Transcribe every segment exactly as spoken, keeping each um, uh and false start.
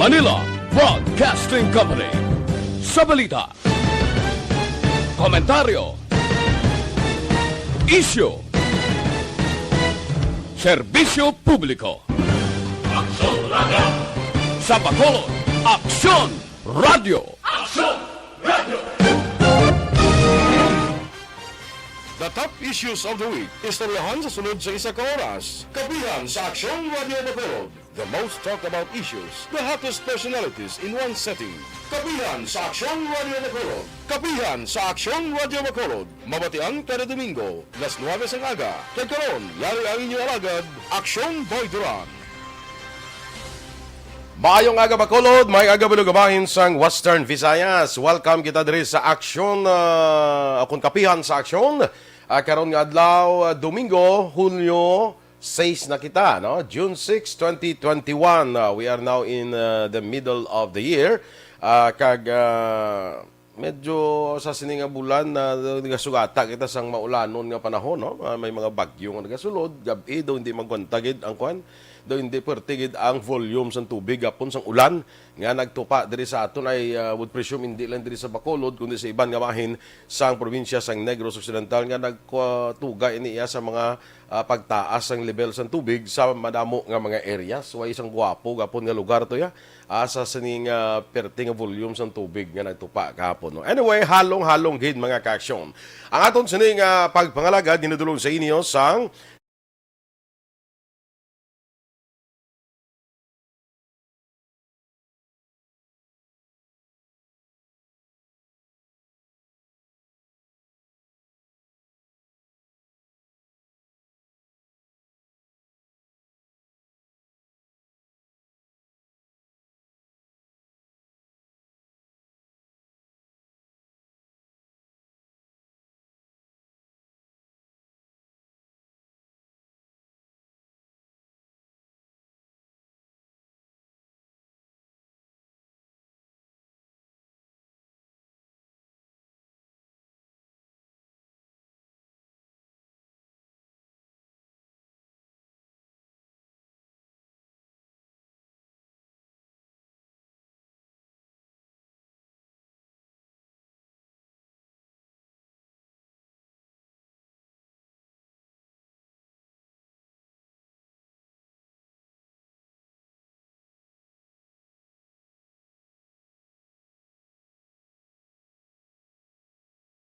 Manila Broadcasting Company. Sa balita, komentaryo, isyu, serbisyo publiko. Aksyon Radio. Sa Bacolod, Aksyon Radio. Aksyon Radio. The top issues of the week. Istoryahan sa sunod sa isa ka oras. Kapihan sa Aksyon Radio Bacolod. The most talked about issues, the hottest personalities in one setting. Kapihan sa Aksyon Radio Bacolod. Kapihan sa Aksyon Radio Bacolod. Mabatian kada Domingo, las nuebe sang aga. Kag karon, yari ang inyo alagad, Aksyon Boy Duran. Maayong aga, Bacolod. Maayong aga, Balugabahin sang Western Visayas. Welcome kita diri sa Aksyon, ah, akon Kapihan sa Aksyon. Ah, karon nga adlaw, ah, Domingo, Hulyo sais na kita, no? June six, twenty twenty-one. Ah, we are now in, ah, the middle of the year. Ah, kag, ah, medyo sa sini nga bulan na nagasugata kita sang maulanon nga panahon, no? Ah, may mga bagyo nga nagasulod, gab-i daw hindi magwanta gid ang kwan, daw hindi perte gid ang volume sang tubig gapon sang ulan nga nagtupa diri sa aton ay, ah, would presume hindi lang diri sa Bacolod kundi sa iban nga bahin sang probinsya sang Negros Occidental nga nagtuga ini iya sa mga, ah, pagtaas sang level sang tubig sa madamo nga mga areas. Way sang guwapo gapon nga lugar to ya, ah, sa sining, ah, perte nga volume sang tubig nga nagtupa kahapon, no? Anyway, halong-halong gid, mga kaaksyon. Ang aton sining, ah, pagpangalagad ginadulong sa inyo sang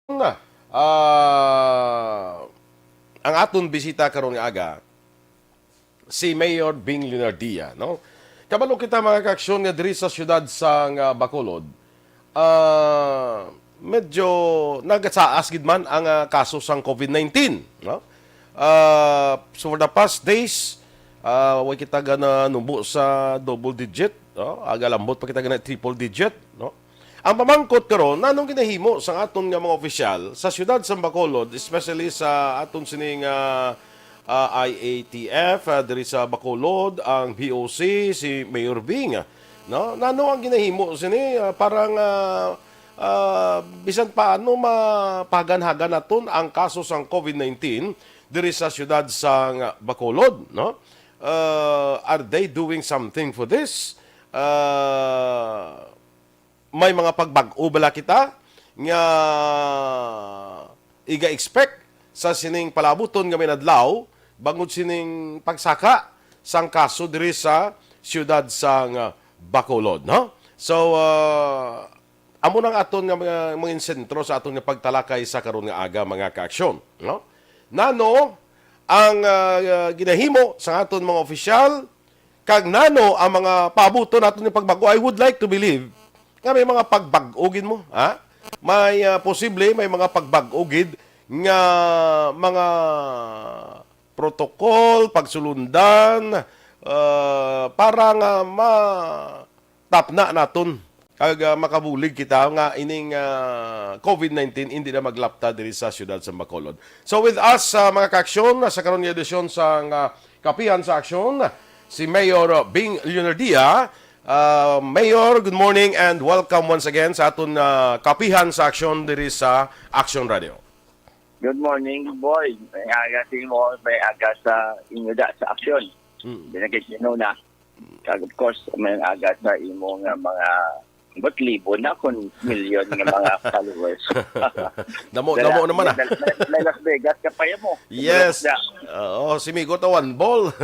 na, ah, ang aton bisita karon nga aga, si Mayor Bing Leonardia, no? Kabalo kita, mga kaaksyon, nga diri sa siyudad sang, ah, Bacolod, ah, medyo nagasaas gid man ang, ah, kaso sang covid nineteen, no? Ah, so for the past days, ah, way kita gana nubo sa double digit, no? Agalambot pa kita gana triple digit, no? Ang pamangkot karon, nanong ginahimo sang aton nga mga opisyal sa siyudad sa Bacolod, especially sa aton sining, ah, ah, I A T F, ah, diri sa Bacolod, ang B O C, si Mayor Bing, no? Nano ang ginahimo sini, ah, para nga, ah, bisan paano mapaganhagan naton ang kaso sang covid nineteen diri sa siyudad sang Bacolod, no? Ah, are they doing something for this? Ah, may mga pagbag-o bala kita nga iga-expect sa sining palabuton nga mga adlaw bangod sining pagsaka sang kaso diri sa siyudad sang, ah, Bacolod, no? So, ah, amo nang aton nga mga, mga sentro sa aton nga pagtalakay sa karon nga aga, mga kaaksyon, no? Nano ang, ah, ginahimo sa aton mga opisyal, kag nano ang mga paabuton naton nga pagbag-o? I would like to believe nga may mga pagbag-o gid mo, ha? May, ah, posible may mga pagbag-o gid nga mga protocol, pagsulundan, ah, para nga matapna naton kag, ah, makabulig kita nga ining, ah, covid nineteen hindi na maglapta diri sa siyudad sa Bacolod. So with us, ah, mga kaaksyon, sa karon nga edisyon sa, ah, Kapihan sa Aksyon, si Mayor Bing Leonardia. Ah, Mayor, good morning and welcome once again sa aton, ah, Kapihan sa Aksyon diri sa Aksyon Radio. Good morning, boy. May aga sa imo, may aga sa inyo da sa Aksyon. Mm. Binagay sino na. Kag of course, may aga sa imo nga mga, ba't libo na kung milyon nga mga followers. Damo, damo naman ah. May, may Las Vegas ka pa mo. Yes. Oo, si Migo to one ball.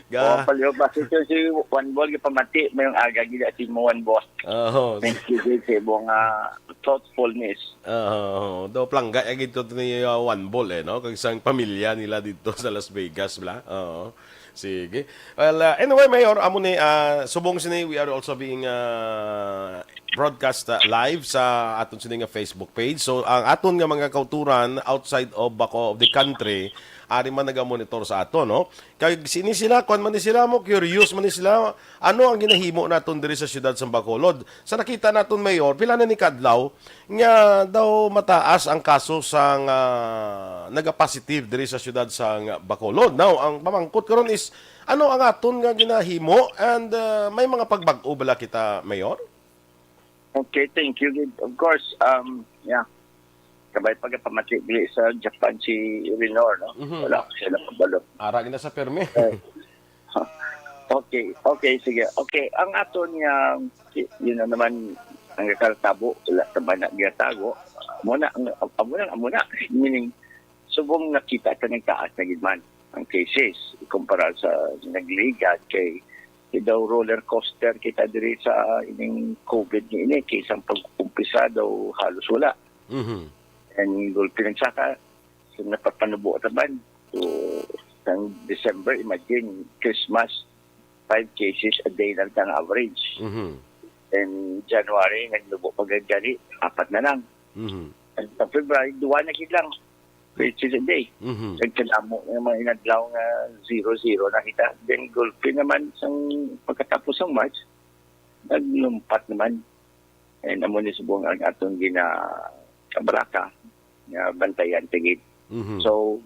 Ga. Oh, palyo ba si, si one ball ka pamati, may yung aga gila si mo one ball. Oh. Thank you, Jay, sa imong uh, thoughtfulness. Oo, do plangga ya gito ni uh, one ball eh, no? Kag sang pamilya nila dito sa Las Vegas bla. Oo. Sige. Well, uh, anyway, Mayor, amo ni uh, subong sini, we are also being uh, broadcast uh, live sa aton sini nga Facebook page. So ang aton nga mga kauturan outside of Baco of the country, ari man nagamonitor sa aton, no? Kay sini sila, kwan man ni sila mo, curious man ni sila, ano ang ginahimo naton diri sa siyudad sa Bacolod? Sa nakita naton, Mayor, pila na ni kadlaw nga daw mataas ang kaso sang uh, nagapositive diri sa siyudad sa Bacolod. Now, ang pamangkot karon is ano ang aton nga ginahimo and uh, may mga pagbag-o bala kita, Mayor? Okay, thank you. Of course, um, yeah. Kabay pagkapamati dili sa Japan si Rinor, no? Mm-hmm. Wala ko sila kabalo. Ara gina sa permi. Eh. Okay, okay, sige. Okay, ang aton nga, yun na naman, ang kakaltabo, wala sa ba na ginatago. Muna, ang, amo na, amo na. Meaning, subong nakita sa nagtaas na gid man ang cases, ikumpara sa nagligad kay daw roller coaster kita diri sa ining COVID ni ini, kay isang pag-umpisa daw halos wala. Mm-hmm. And gulpi nagsaka, so napapanubo taman. So, sang December, imagine, Christmas, five cases a day lang ang average. Mm-hmm. And January, nagnubo pa gani, apat na lang. Mm-hmm. And sa February, duwa na gid lang. Which is a day. Mm-hmm. Nagkanamo ng mga inadlaw nga zero-zero na kita. Then gulpi naman sang pagkatapos ng March, naglumpat naman. And amo ni subong ang atong ginakabaraka nga bantayan tigid. Mm-hmm. So,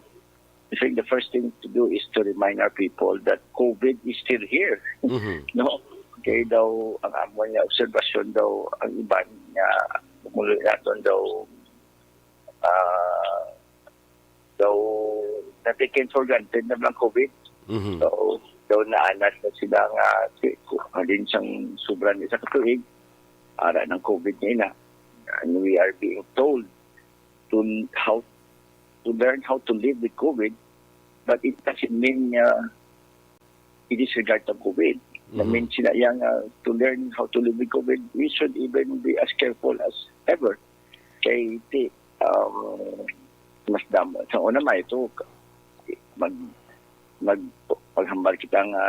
I think the first thing to do is to remind our people that COVID is still here. Mm-hmm. No? Kay daw ang amo nga obserbasyon daw ang iban nga kumulo naton daw uh, daw na-taken for granted na lang COVID. Mm-hmm. So, daw naanas na sila nga halin sang sobra ni sa katuig, ara ng COVID niya na. And we are being told to how to learn how to live with COVID, but it doesn't mean uh, i-disregard ang COVID. Mm-hmm. I mean, sila yang uh, to learn how to live with COVID, we should even be as careful as ever. Kay ti, um, mas damo. Sa una may ito, mag, mag, paghambal kita nga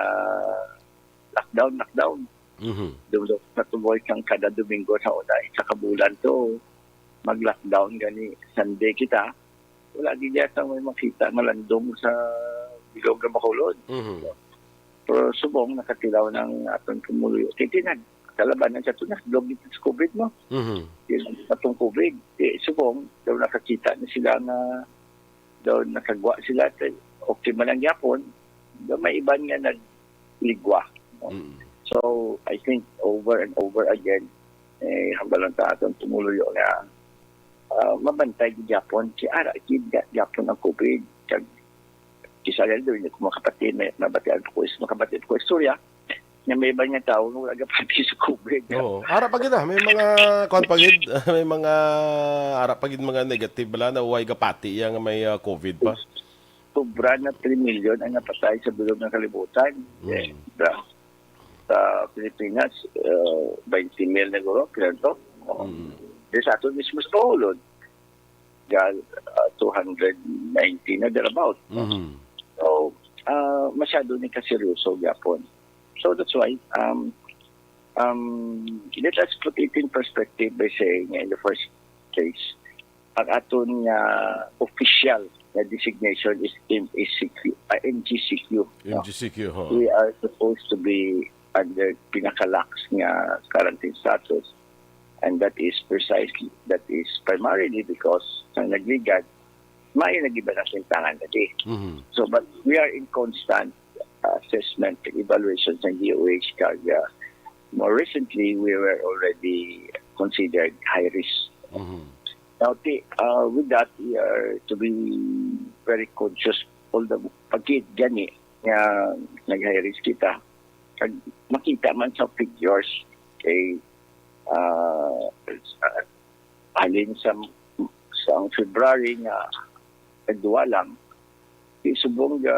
lockdown, lockdown. Mm-hmm. Doon sa tuboy kang kada Domingo sa una, isa ka bulan to, mag-lockdown gani Sunday kita. Wala gid yata may makita malandong sa bilog nga Bacolod. Mm-hmm. Pero subong nakatilaw ng aton kumuloy. Kay tinag, kalabanan sa tunas, bilog dito sa COVID mo. Mm-hmm. Yung atong COVID, eh, subong, daw nakakita na sila nga daw nakagwa sila, okay man ang yapon, daw may iban nga nagligwa. No? Mm. So, I think over and over again, eh, hambalan ta aton tumuluyo nga uh, mabantay gid yapon si ara gid yapon ang COVID. Kag kisala daw hindi ko makapati, may mabatian ko is makabati ko istorya nga may iba nga tao nga wala gapati sa COVID. Oo. Ara pa gid ah, may mga kwan pa gid, may mga ara pa gid mga negative bala na way gapati iya nga may uh, COVID pa. Sobra na three million ang napatay sa bilog nga kalibutan. Mm. Sobra. Sa Pilipinas, uh, twenty mil na guro, pinanto. Mm. Di sa ato mismo sa Bacolod, gal, uh, two hundred ninety na thereabout. Mm-hmm. So, uh, masyado ni kaseryoso gyapon. So that's why, um, um, let us put it in perspective by saying in the first place, ang aton nga official nga designation is M C Q, uh, M G C Q. No? M G C Q, ho. We are supposed to be under pinakalax nga quarantine status, and that is precisely, that is primarily because sa nagligad, may nagiba na sintangan na di. Mm-hmm. So, but we are in constant uh, assessment and evaluation sa D O H kag uh, more recently, we were already considered high risk. Mm-hmm. Now, ti, uh, with that, we are to be very conscious all the pagkit gani nga nag-high risk kita. Makita man sa figures kay, ah, halin sa, sa ang February nga nagduwa lang, di subong nga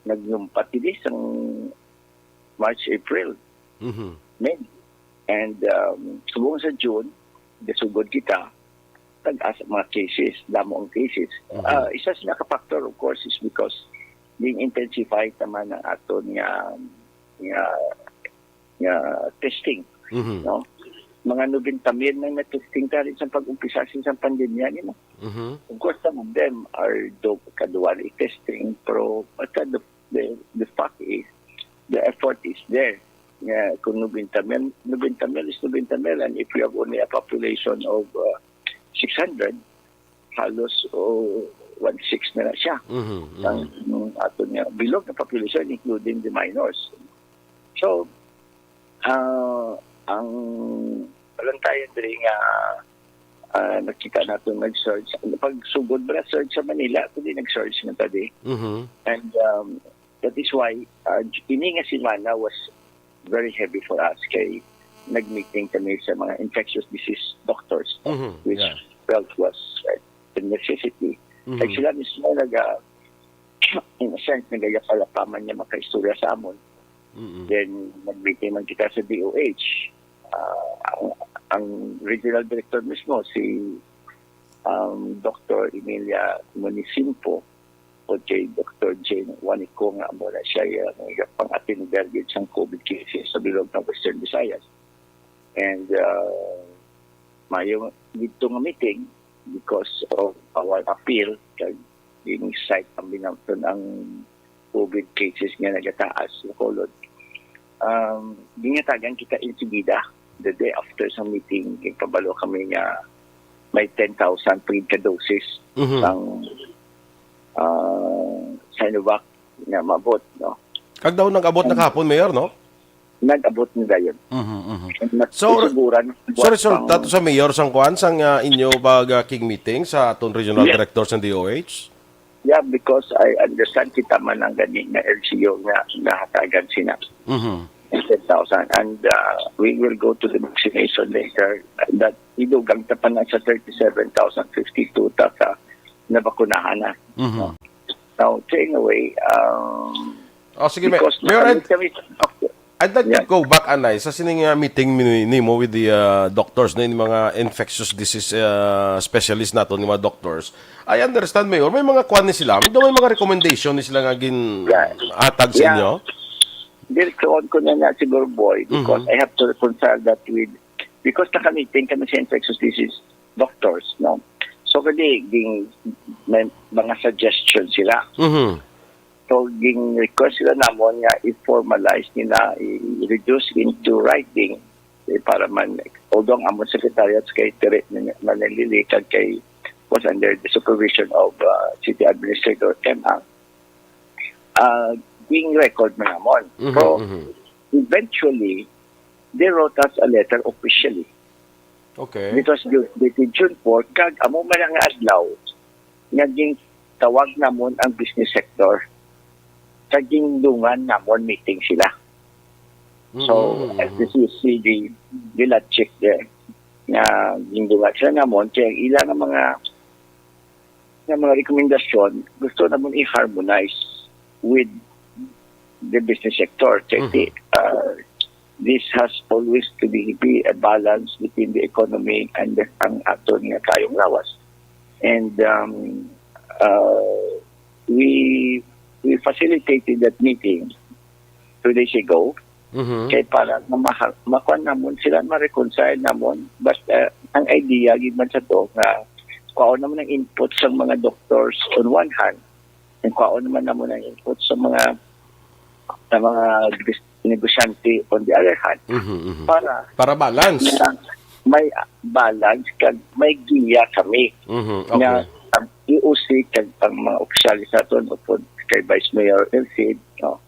nagnumpat ini sang March, April, Mhm. May. And um, subong sa June, gasugod kita, tag-as ang mga cases, damo ang cases. Mhm. Ah, isa sa naka-factor, of course, is because being intensified naman ang aton nga, nga, nga testing. Mhm. No? Mga nobenta mil na na-testing ta rin sa pag-umpisa sa isang pandemya. Ni, no? Mhm. Of course, some of them are do kaduwali testing, pero but the, the, the fact is, the effort is there. Nga, kung nobenta mil, nobenta mil is nobenta mil, and if you have only a population of uh, six hundred, halos oh, one-sixth na na siya. Mhm. Ang Mhm. ato niya, bilog na population, including the minors. So, ah, ang palantayan diri nga ah, nakita nato nag-surge. Pag sugod ba na surge sa Manila, kundi nag-surge na tadi. Mhm. And um, that is why uh, ini nga semana was very heavy for us kay nag-meeting kami sa mga infectious disease doctors, Mhm. which Yeah. felt was uh, a necessity. Mhm. Kay sila mismo naga in a sense, nagayapalapaman niya makaistorya sa amon. Mhm. Then, nag-meeting man kita sa D O H. Ah, ang, ang regional director mismo, si um, Doctor Emilia Munisimpo, o kay Doctor Jane Wanico, nga amo na siya yung pang-attender gid sang COVID cases sa bilog ng Western Visayas. And uh, mayo dito nga meeting, because of our appeal, kag in-cite ang binangton ang COVID cases nga nagataas sa Bacolod. Um, gingatagan kita insigida, the day after sa meeting, ipabalo kami nga may ten thousand pa gid ka doses Mhm. sang ah, Sinovac nga maabot, no? Kag daw nag-abot na kahapon, Mayor, no? Nag-abot na dayon. Mhm, mhm. And mas So, susuguran, So, buhat resulta pang- to sa Mayor sang kuan, sang ah, inyo pag ah, king meeting sa aton Regional Yeah. Director sa D O H? Yeah, because I understand kita man ang gani nga L G U nga nahatagan sina Mhm. ten thousand. And uh, we will go to the vaccination later. That idugang ta pa na sa thirty-seven thousand fifty-two ta sa nabakunahan na. Mhm. Now, so in a way, um, Oh, sige, Mayor. because Mayor, I'd, nakami kami, I'd like to Yeah. go back, anay, sa sining ah, meeting ni- nimo with the ah, doctors, no, yung mga infectious disease ah, specialist nato, yung mga doctors. I understand, Mayor, may mga kwan ni sila. May, may mga recommendation ni sila nga gin Yeah. atag sa Yeah. inyo? Direksyon ko na na siguro, boy, because Mhm. I have to reconcile that with, because nakamiting kami sa infectious disease doctors, no? So, kadi, ging, may mga suggestion sila. Mhm. So, ging request sila namon nga i-formalize nila, i-reduce into writing, eh, para man, although ang amon secretariat kay Tere Manalili, kag kay, was under the supervision of uh, City Administrator M. Ang, uh, ging record man namon. Mhm, So, mhm. eventually, they wrote us a letter officially. Okay. It was due- dated June four, kag amo man ang adlaw nga gintawag namon ang business sector. Kag gindungan namon meeting sila. So, Mhm, as mhm. this is the, the logic there, nga gindungan sila namon, kaya ang ilang mga nga mga rekomendasyon, gusto namon i-harmonize with the business sector. Check Mhm. uh, this has always to be, be a balance between the economy and the, ang aton nga kayong lawas. And um, uh, we we facilitated that meeting two days ago Mhm. kay para nga maha- makuha namon sila, ma-reconcile namon. Basta ang idea gid man sa to nga kuhaon naman ang input sa mga doctors on one hand, and kuhaon naman namon ang input sa mga sa mga bis- negosyante on the other hand, Mhm, mhm. Para Para balance. nga may balance kag may giya kami Mhm. nga Okay. ang E O C kag ang mga opisyalis naton upod kay Vice Mayor Elcid, no,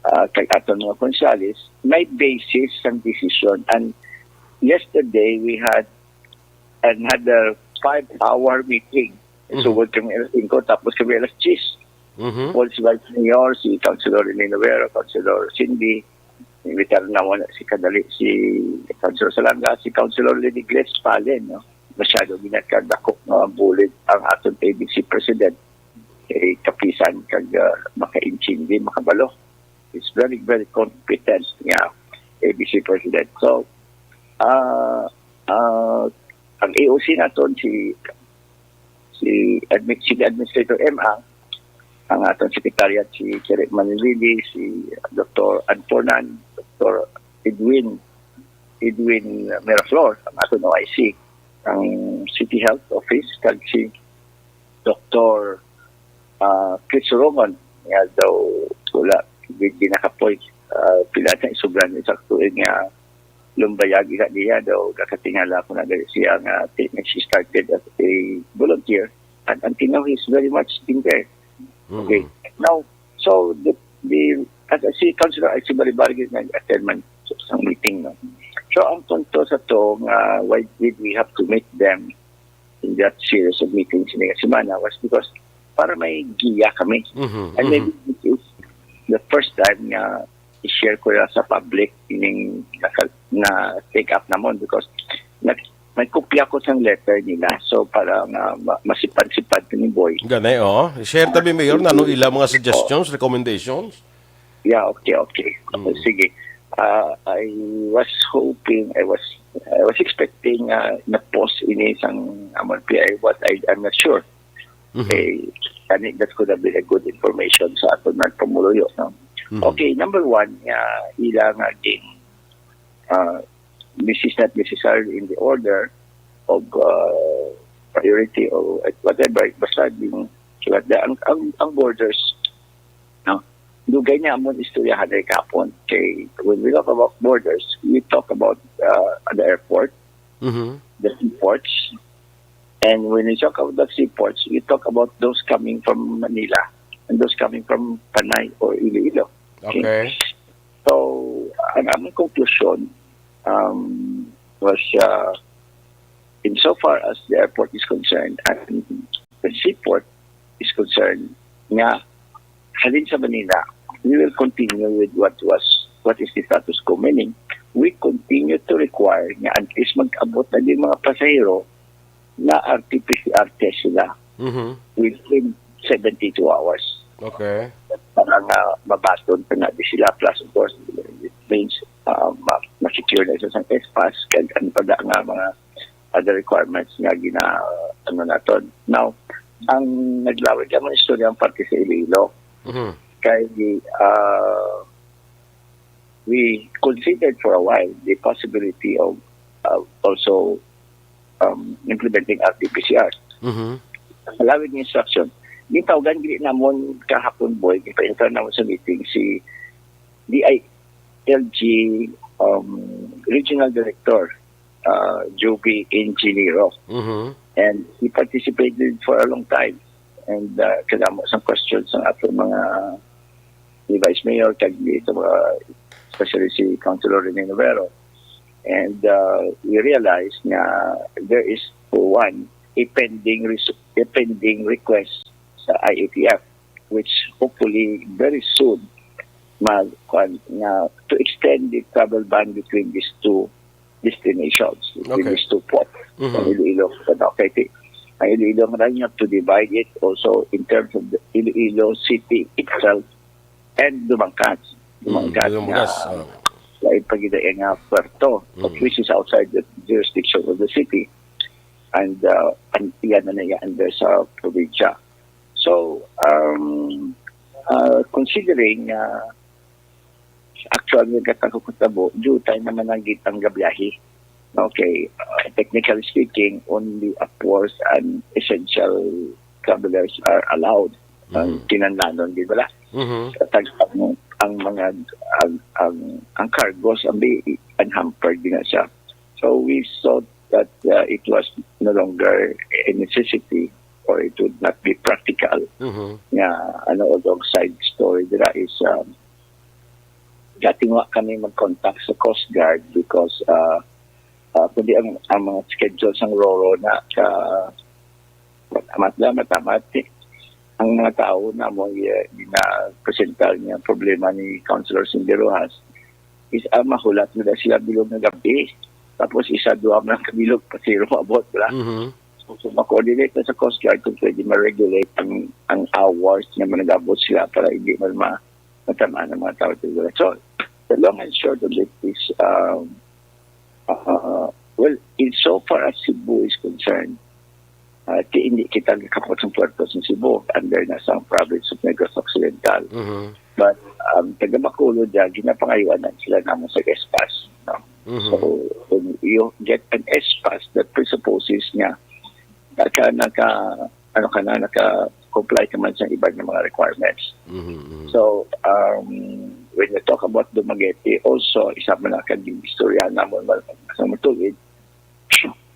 ah, kag aton mga konsyalis, may basis sang desisyon. And yesterday, we had another five-hour meeting. Mhm. Sugod kami alas singko, tapos kami alas diyes. Mhm. Paul, si Vice Mayor, si Councilor Rene Novero, Councilor Cindy, invitar na mo na si kadali, si Councilor Salanga, si Councilor Lenny Gles Palen, no? Masyado ginagkagdako nga bulig ang aton A B C President. Kay kapisan kag, ah, makaintindi, makabalo. He's very, very competent nga A B C President. So, ah, ah, ang A O C naton si, si admi-, City Administrator M A, ang aton secretariat si Chere Manilili, si Doktor Anfornan, Doktor Edwin, Edwin Miraflor, ang aton O I C, ang City Health Office, kag si Doktor, ah, Chris Rongon, nga daw wala gid ginakapoy, ah, pila na isugran ni sa tuig nga lumbayag ina niya daw nakatingala ko na dali siya nga ti-, nag-, she started as a volunteer, and until now he's very much in there. Okay. Mm. Now, so the, the, as I see, Councilor, I see, bari-bari gid nag-attend man sa, sa meeting, no? So, ang punto sa to nga, why did we have to meet them in that series of meetings ini nga semana was because para may giya kami. Mhm, And mhm. maybe this is the first time nga i-share ko na sa public ining naka-, na take up namon because nag-, may kopya ko sang letter nila. So, para nga ma-, masipan-sipan ni Boy. Gani, oh. I-share tabi, Mayor, na ano ila mga suggestions, recommendations? Yeah, okay, okay. Mm. Sige. Uh, I was hoping, I was, I was expecting, uh, na post ini sang amon P I, but I, I'm not sure. Mhm. Eh, kani, that could have been a good information sa aton nga pumuluyo, no? Mhm. Okay, number one, nga ila nga ging, uh, this is not necessarily in the order of, uh, priority or whatever. Basta din, ang, ang, ang borders, no? Dugay niya amon istoryahan ay kapon. Kay when we talk about borders, we talk about, uh, the airport, Mhm. the seaports, and when we talk about the seaports, we talk about those coming from Manila and those coming from Panay or Iloilo. Okay? Okay. So, ang aming conclusion, um, was, uh, insofar as the airport is concerned and the seaport is concerned, nga halin sa Manila, we will continue with what was, what is the status quo. Meaning, we continue to require nga at least mag-abot na din mga pasahero na R T P C R test sila Mhm. within seventy-two hours. Okay. Para nga mabaton pa nga di sila. Plus, of course, it means, uh, ma-, ma-secure na isa sang S pass, kag ano pa da nga mga other requirements nga gina-, ano naton. Now, ang naglawig lang ang istorya ang parte sa Iloilo. Mhm. Kay, uh, we considered for a while the possibility of, uh, also, um, implementing R T P C R. Mhm. Following instruction, gitawagan gid namon kahapon, Boy, gipa-intro namon sa meeting si D I L G, um, Regional Director, uh, Joby Ingeniero. Mhm. And he participated for a long time. And, uh, kadamo sang questions ang ato mga ni Vice Mayor, kag ni sa mga, especially si Councilor Rene Novero. And, uh, we realized nga there is, for one, a pending res-, a pending request sa I A T F, which hopefully very soon mag-, kuwan, nga to extend the travel ban between these two destinations, between Okay. these two ports, Mhm. ang Iloilo, ano, kay ti-, ang Iloilo, nga you have to divide it also in terms of the Iloilo City itself and Dumangkas. Mm, Dumangkas Dumangkas, nga, oh. lain pa gid ang, ah, puerto, of Mm. which is outside the jurisdiction of the city. And, uh, an-, yan na niya under sa probinsya. So, um, uh, considering, uh, actual nga katabo-katabo, due time naman ang gitang gabiyahe. Okay, uh, technically speaking, only, of course, an essential travelers are allowed. Ang Mhm. kinahanglanon, di ba la? Mhm. Kag ang, ang mga, ang, ang, ang cargos, ang bi-, unhampered din na siya. So, we saw that, uh, it was no longer a necessity or it would not be practical. Mhm. Nga, ano, although side story dira is, um, dating wa kami mag-contact sa Coast Guard because, uh, uh, kundi ang, ang mga schedule sang Roro na ka, matamat lang, matamat, eh. ang mga tao na mo, eh, ginapresentar niya problema ni Councilor Cindy Rojas is, ah, mahulat nila sila bilog nga gabi. Tapos isa, duha man ka bilog, pasiro maabot, wala. Mhm. So, so, ma-coordinate na sa Coast Guard kung pwede ma-regulate ang, ang hours nga managabot sila para hindi man ma-, matamaan ang mga tao. So, the long and short of it is, um, uh, well, in so far as Cebu is concerned, uh, ti-, hindi kita gakapot sa puerto sa Cebu, under na sa province of Negros Occidental. Mhm. But, um, taga Bacolod, uh, ginapangayuan na sila naman sa S pass, no? Mhm. So, when you get an S pass, that presupposes nga naka, naka, ano ka na, naka-comply ka man sa iban nga mga requirements. Mhm, mhm. So, um, when you talk about Dumaguete, also, isa man ang kag istorya namon mal-, sa matuwid,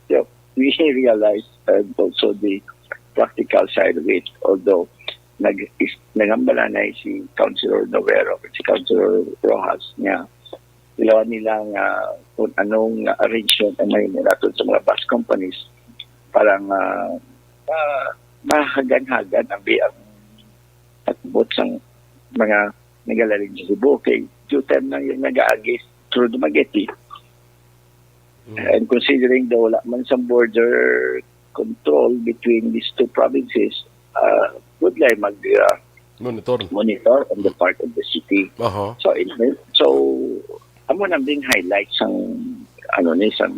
so, we realize, uh, also the practical side of it. Although, nag-, is-, nagambala na si Councilor Novero, si Councilor Rojas niya, ilawan nila nga kung anong arrangement ang may naton sa mga bus companies para nga ma-, mahagan-hagan ang bi-, ang takbot sang mga nagalaling sa Cebu. Kay due time na yung nag-aagi through Dumaguete. Mm. And considering daw wala man sa border control between these two provinces, uh, would like mag, uh, Monitor. monitor on the part of the city. Aha. So, anyway, so, amo nang being highlight sang, ano ni, sang,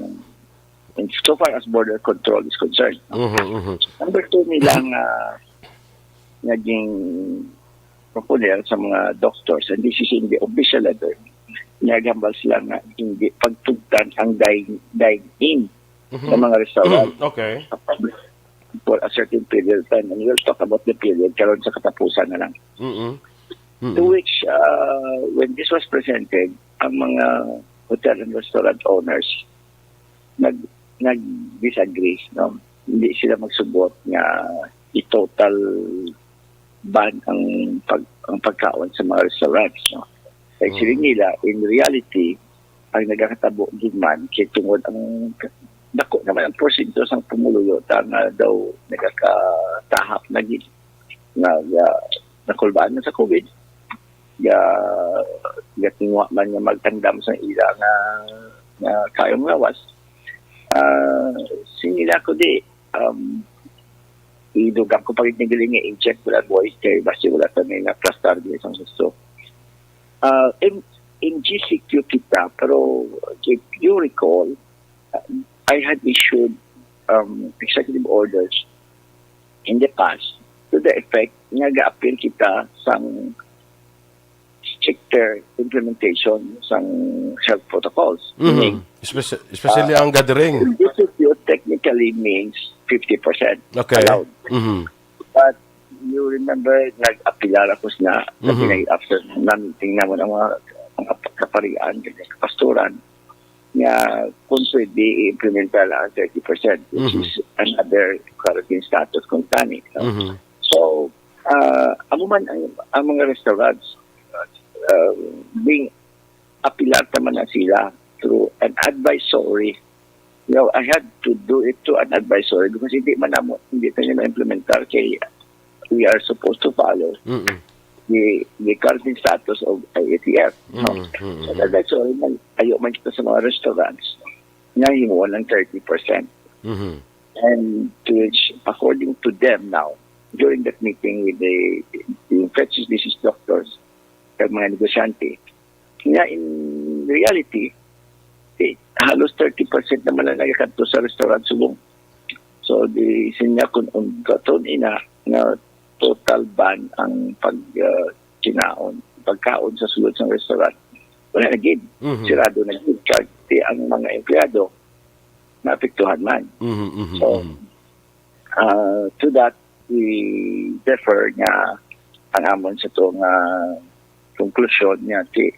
in so far as border control is concerned. Mhm, mhm. Number two nila nga naging proponer sa mga doctors, and this is in the official letter, naghambal sila nga hindi pagtugtan ang dine, dine-in Mhm. sa mga restaurant Mhm, okay. sa public for a certain period of time. And we'll talk about the period karon sa katapusan na lang. Mhm. Mhm. To which, uh, when this was presented, ang mga hotel and restaurant owners nag-, nag-disagree, no? Hindi sila magsubot nga i-total ban ang pag-, ang pagkaon sa mga restaurants, no? Kay Mm. siling nila, in reality, ang nagakatabo gid man kay tungod ang dako naman ang porsyento sang pumuluyo ta nga daw nagakatahap na gid nga, nga nakulbaan na sa COVID. Ga-, gatinguha man nga magtandam sa ila nga, nga kayong lawas. Ah, siling nila ko di, um, idugang ko pa gid nga galing nga i-check wala, boy, kay basi wala ta may naplastar di sang gusto. Ah, in, in G C Q kita, pero if you recall, uh, I had issued, um, executive orders in the past to the effect nga ga-appeal kita sang stricter implementation sang health protocols. Mhm. Meaning, Especi-, especially ah, ang gathering. in G C Q technically means fifty percent Okay. allowed. Mhm. But you remember, nag-apilar ako na, Mhm. na after na meeting naman ang mga, mga kaparian, mga kapasturan, nga kung pwede i-implementa lang ang thirty percent, which Mhm. is another quarantine status kung tani, no? Mhm. So, ah, amo man ang, ang mga restaurants, ah, being apilar ta man na sila through an advisory. You know, I had to do it through an advisory because hindi man namo, hindi tayo ma-implementar kay we are supposed to follow Mm-mm. the, the current status of I A T F, no? Mm-mm. So, Mm-mm. that's why man, ayo man kita sa mga restaurants nga himuon ng thirty percent. Mm-hmm. And to which, according to them now, during that meeting with the, the infectious disease doctors, kag mga negosyante, nga in reality, eh, halos thirty percent naman ang nagakadto sa restaurant subong. So, di sinya kung, kung katon ina nga total ban ang pag, ah, kinaon, pagkaon sa sulod sa restaurant. Wala na gid. Mhm. Sirado na gid. Kag di ang mga empleyado naapektuhan man. Mhm, mhm, So, mhm. ah, to that, we defer nga ang amon sa to nga konklusyon nga ti-,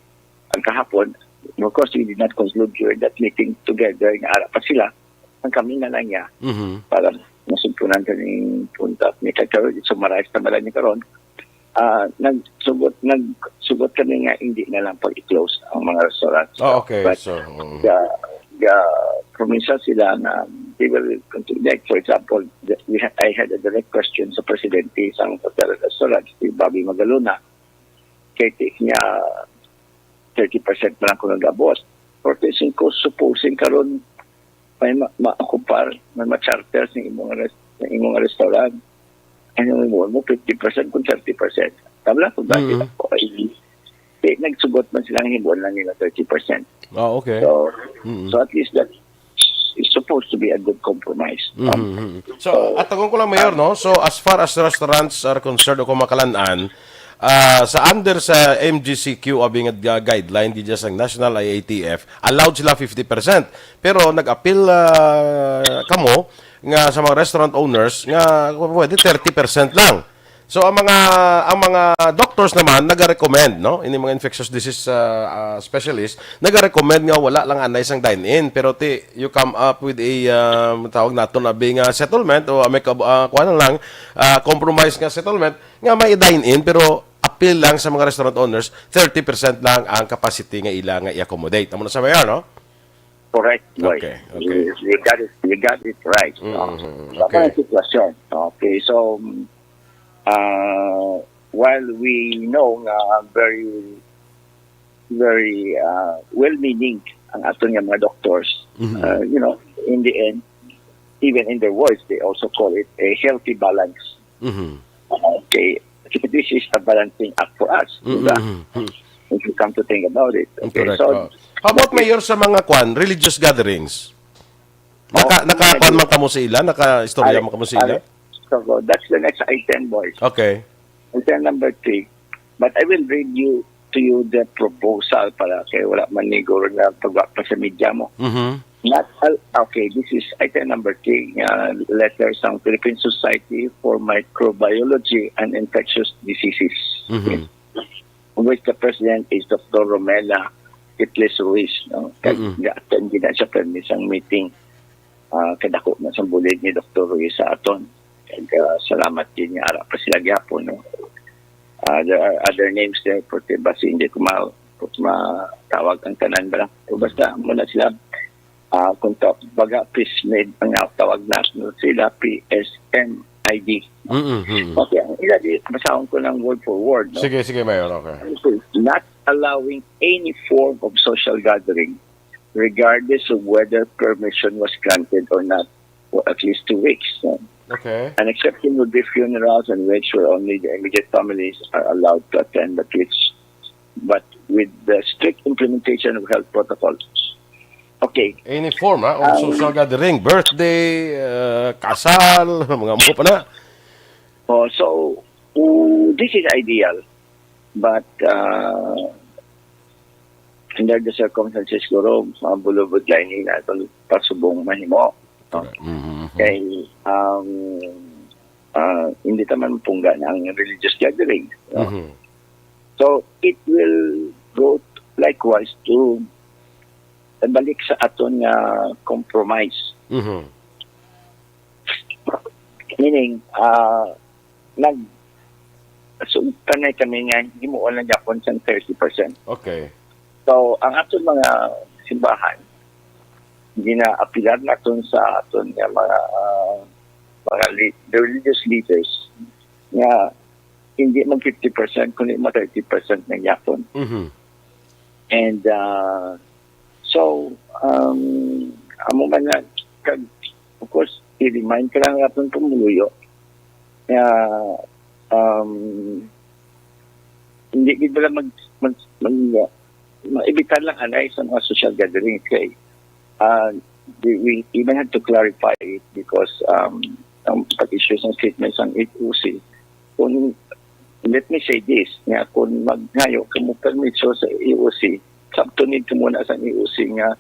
ang kahapon, of course, we did not conclude during that meeting together nga ara pa sila. Ang kami na lang niya Mhm. para masugpunan kaning punta. Ni karon, i-summarize na ba lang ni karon? Ah, nagsugot, nagsugot kami nga hindi na lang pag-i-close ang mga restaurants. Ah, okay. But So, mm. ga, ga, prominsya sila na they will continue. Like, for example, the- we ha- I had a direct question sa presidente sang hotel and restaurant, si Bobby Magalona. Kay ti niya, thirty percent na lang ko nag-abot. Forty-five, supposing karon may ma- ma-occupied, may ma-charter sa imong res- sa imong restaurant. Ano mo mo, fifty percent kung thirty percent. Tama lang kung bakit Mm. ako ay, eh, nagsugot man sila, himuon lang nila thirty percent. Ah, okay. So, Mm-mm. so at least that is supposed to be a good compromise. Mhm, Um, mhm. So, so, atagon ko lang, Mayor, um, no? So, as far as restaurants are concerned o kung makalan-an, ah, sa under sa M G C Q, abi nga ga- guideline, di dyan sa National I A T F, allowed sila fifty percent. Pero nag-appeal, ah, kamo nga sa mga restaurant owners nga pwede thirty percent lang. So, ang mga, ang mga doctors naman nagarecommend, no? Ini mga infectious disease, ah, ah, specialist, nagarecommend nga wala lang anay sang dine-in, pero ti you come up with a, ah, tawag naton abi nga settlement o may kab- ah, kuwan lang, ah, compromise nga settlement nga may dine-in, pero appeal lang sa mga restaurant owners, thirty percent lang ang capacity nga ila nga i-accommodate. Amo na sa Mayor, no? Correct, boy. Okay, okay. You, you got it, you got it right, no? Mm-hmm. Sa Okay. mga sitwasyon, okay, so, uh, while we know nga very, very, uh, well-meaning ang aton nga mga doctors, Mm-hmm. uh, you know, in the end, even in their words, they also call it a healthy balance. Mm-hmm. Okay. This is a balancing act for us, di ba? Mm-hmm. If you come to think about it. Okay, Correct. so, Oh. How about, Mayor, sa mga kwan, religious gatherings? Naka, Oh, naka, kwan man kamo sa ila? Naka-istorya Are- man kamo sa ila? are- so, that's the next item, boys. Okay. Item number three. But I will read you to you the proposal para kay wala man ni guro na pagwa pa sa media mo. Mhm. Not al- okay, this is item number three, uh, letter sang Philippine Society for Microbiology and Infectious Diseases. Mhm. Which the president is Doctor Romela Itles Ruiz, no? Kag Mm-mm. ga-attend gid na siya permi sang meeting. Ah, kadako na sang bulig ni Doctor Ruiz sa aton. Kag, ah, salamat gid nga ara pa sila gihapon, no? Ah, there are other names there, pero basi hindi ko ma-, matawag ang tanan ba lang. Pero basta, muna sila, ah, kung ta-, baga, PSMID ang tawag natin sila, P S M I D. Mm-mm, mm-mm. Okay, ang ila di, basahon ko ng word for word, no? Sige, sige, Mayor, okay. Not allowing any form of social gathering, regardless of whether permission was granted or not, for at least two weeks, no? Okay. An exception would be funerals and weddings where only the immediate families are allowed to attend, but which, but with the strict implementation of health protocols. Okay. Any form, ha, of Um, social gathering, birthday, uh, kasal, mga mo pa na. Oh, so, uh, this is ideal, but, uh, under the circumstances, siguro, mga bulubod lining na itong pasubong mahimo. No? Correct. Mhm. Kay, um, ah, hindi naman pungga na ang religious gathering, no? Mhm. So, it will go likewise to balik sa aton nga compromise. Mhm. Meaning, ah, nag-, sugtanay kami nga himuon lang gyapon sang thirty percent. Okay. So, ang aton mga simbahan, ginaapilan naton sa aton nga mga, ah, mga le-, religious leaders nga hindi mag fifty percent, kundi mag thirty percent na gyapon. Mhm. And, ah, so, um, amo man na, kag, of course, i-remind ka lang naton pumuluyo nga, um, hindi gid bala mag, mag, mag, ma-, evitar lang anay sa mga social gathering kay, ah, we, we even had to clarify it because, um, ang pag-issue sa statement sang E O C, kung, let me say this, nga kung magngayo ka mo permiso sa E O C, sabton nito muna sa E O C nga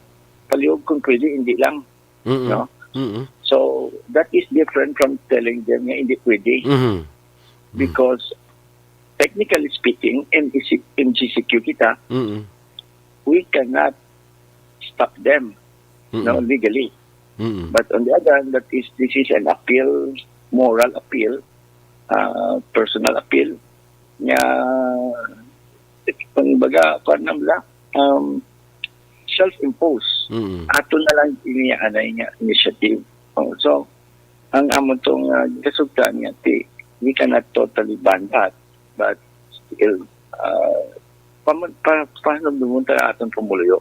palihog kung pwede, hindi lang, Mm-mm. no? Mm-mm. So, that is different from telling them nga hindi pwede. Mm-hmm. Because, technically speaking, M E C, M G C Q kita, Mm-mm. we cannot stop them, Mm-mm. no, legally. Mm-mm. But on the other hand, that is, this is an appeal, moral appeal, uh, personal appeal, nga, kumbaga, kuwan na lang, um, self-imposed. Mm-mm. Ato na lang ini anay nga initiative. So, ang amon tong, ah, kasugtan nga, ti, we cannot totally ban that, but still, ah, paman-, pa-, pahanumdumon ta aton pumuluyo.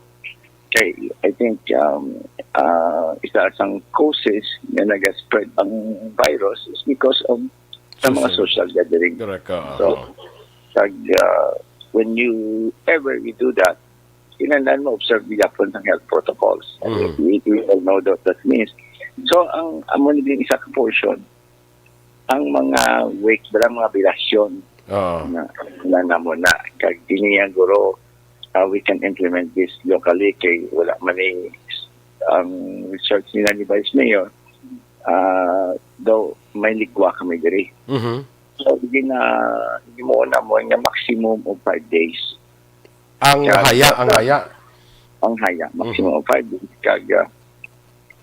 Kay, I think, um, ah, isa sang causes nga naga-spread ang virus is because of sa mga Social. social gathering. Correct ka, So, aha. Pag, ah, when you ever you do that, kinahanglan mo-observe gyapon ang health protocols. Mhm. We, we all know what that means. So, ang amo ni din isa ka portion, ang mga wake, bala, mga bilasyon Oo. na, na namo na. Kag ini nga guro, ah, we can implement this locally kay wala man ni ang research nila ni Vice Mayor, ah, daw may ligwa kami diri. Mhm. So, gina-, gimuon namon nga maximum of five days. Ang Kag haya, ang haya. Ang haya, maximum Mhm. of five days. Kag, ah,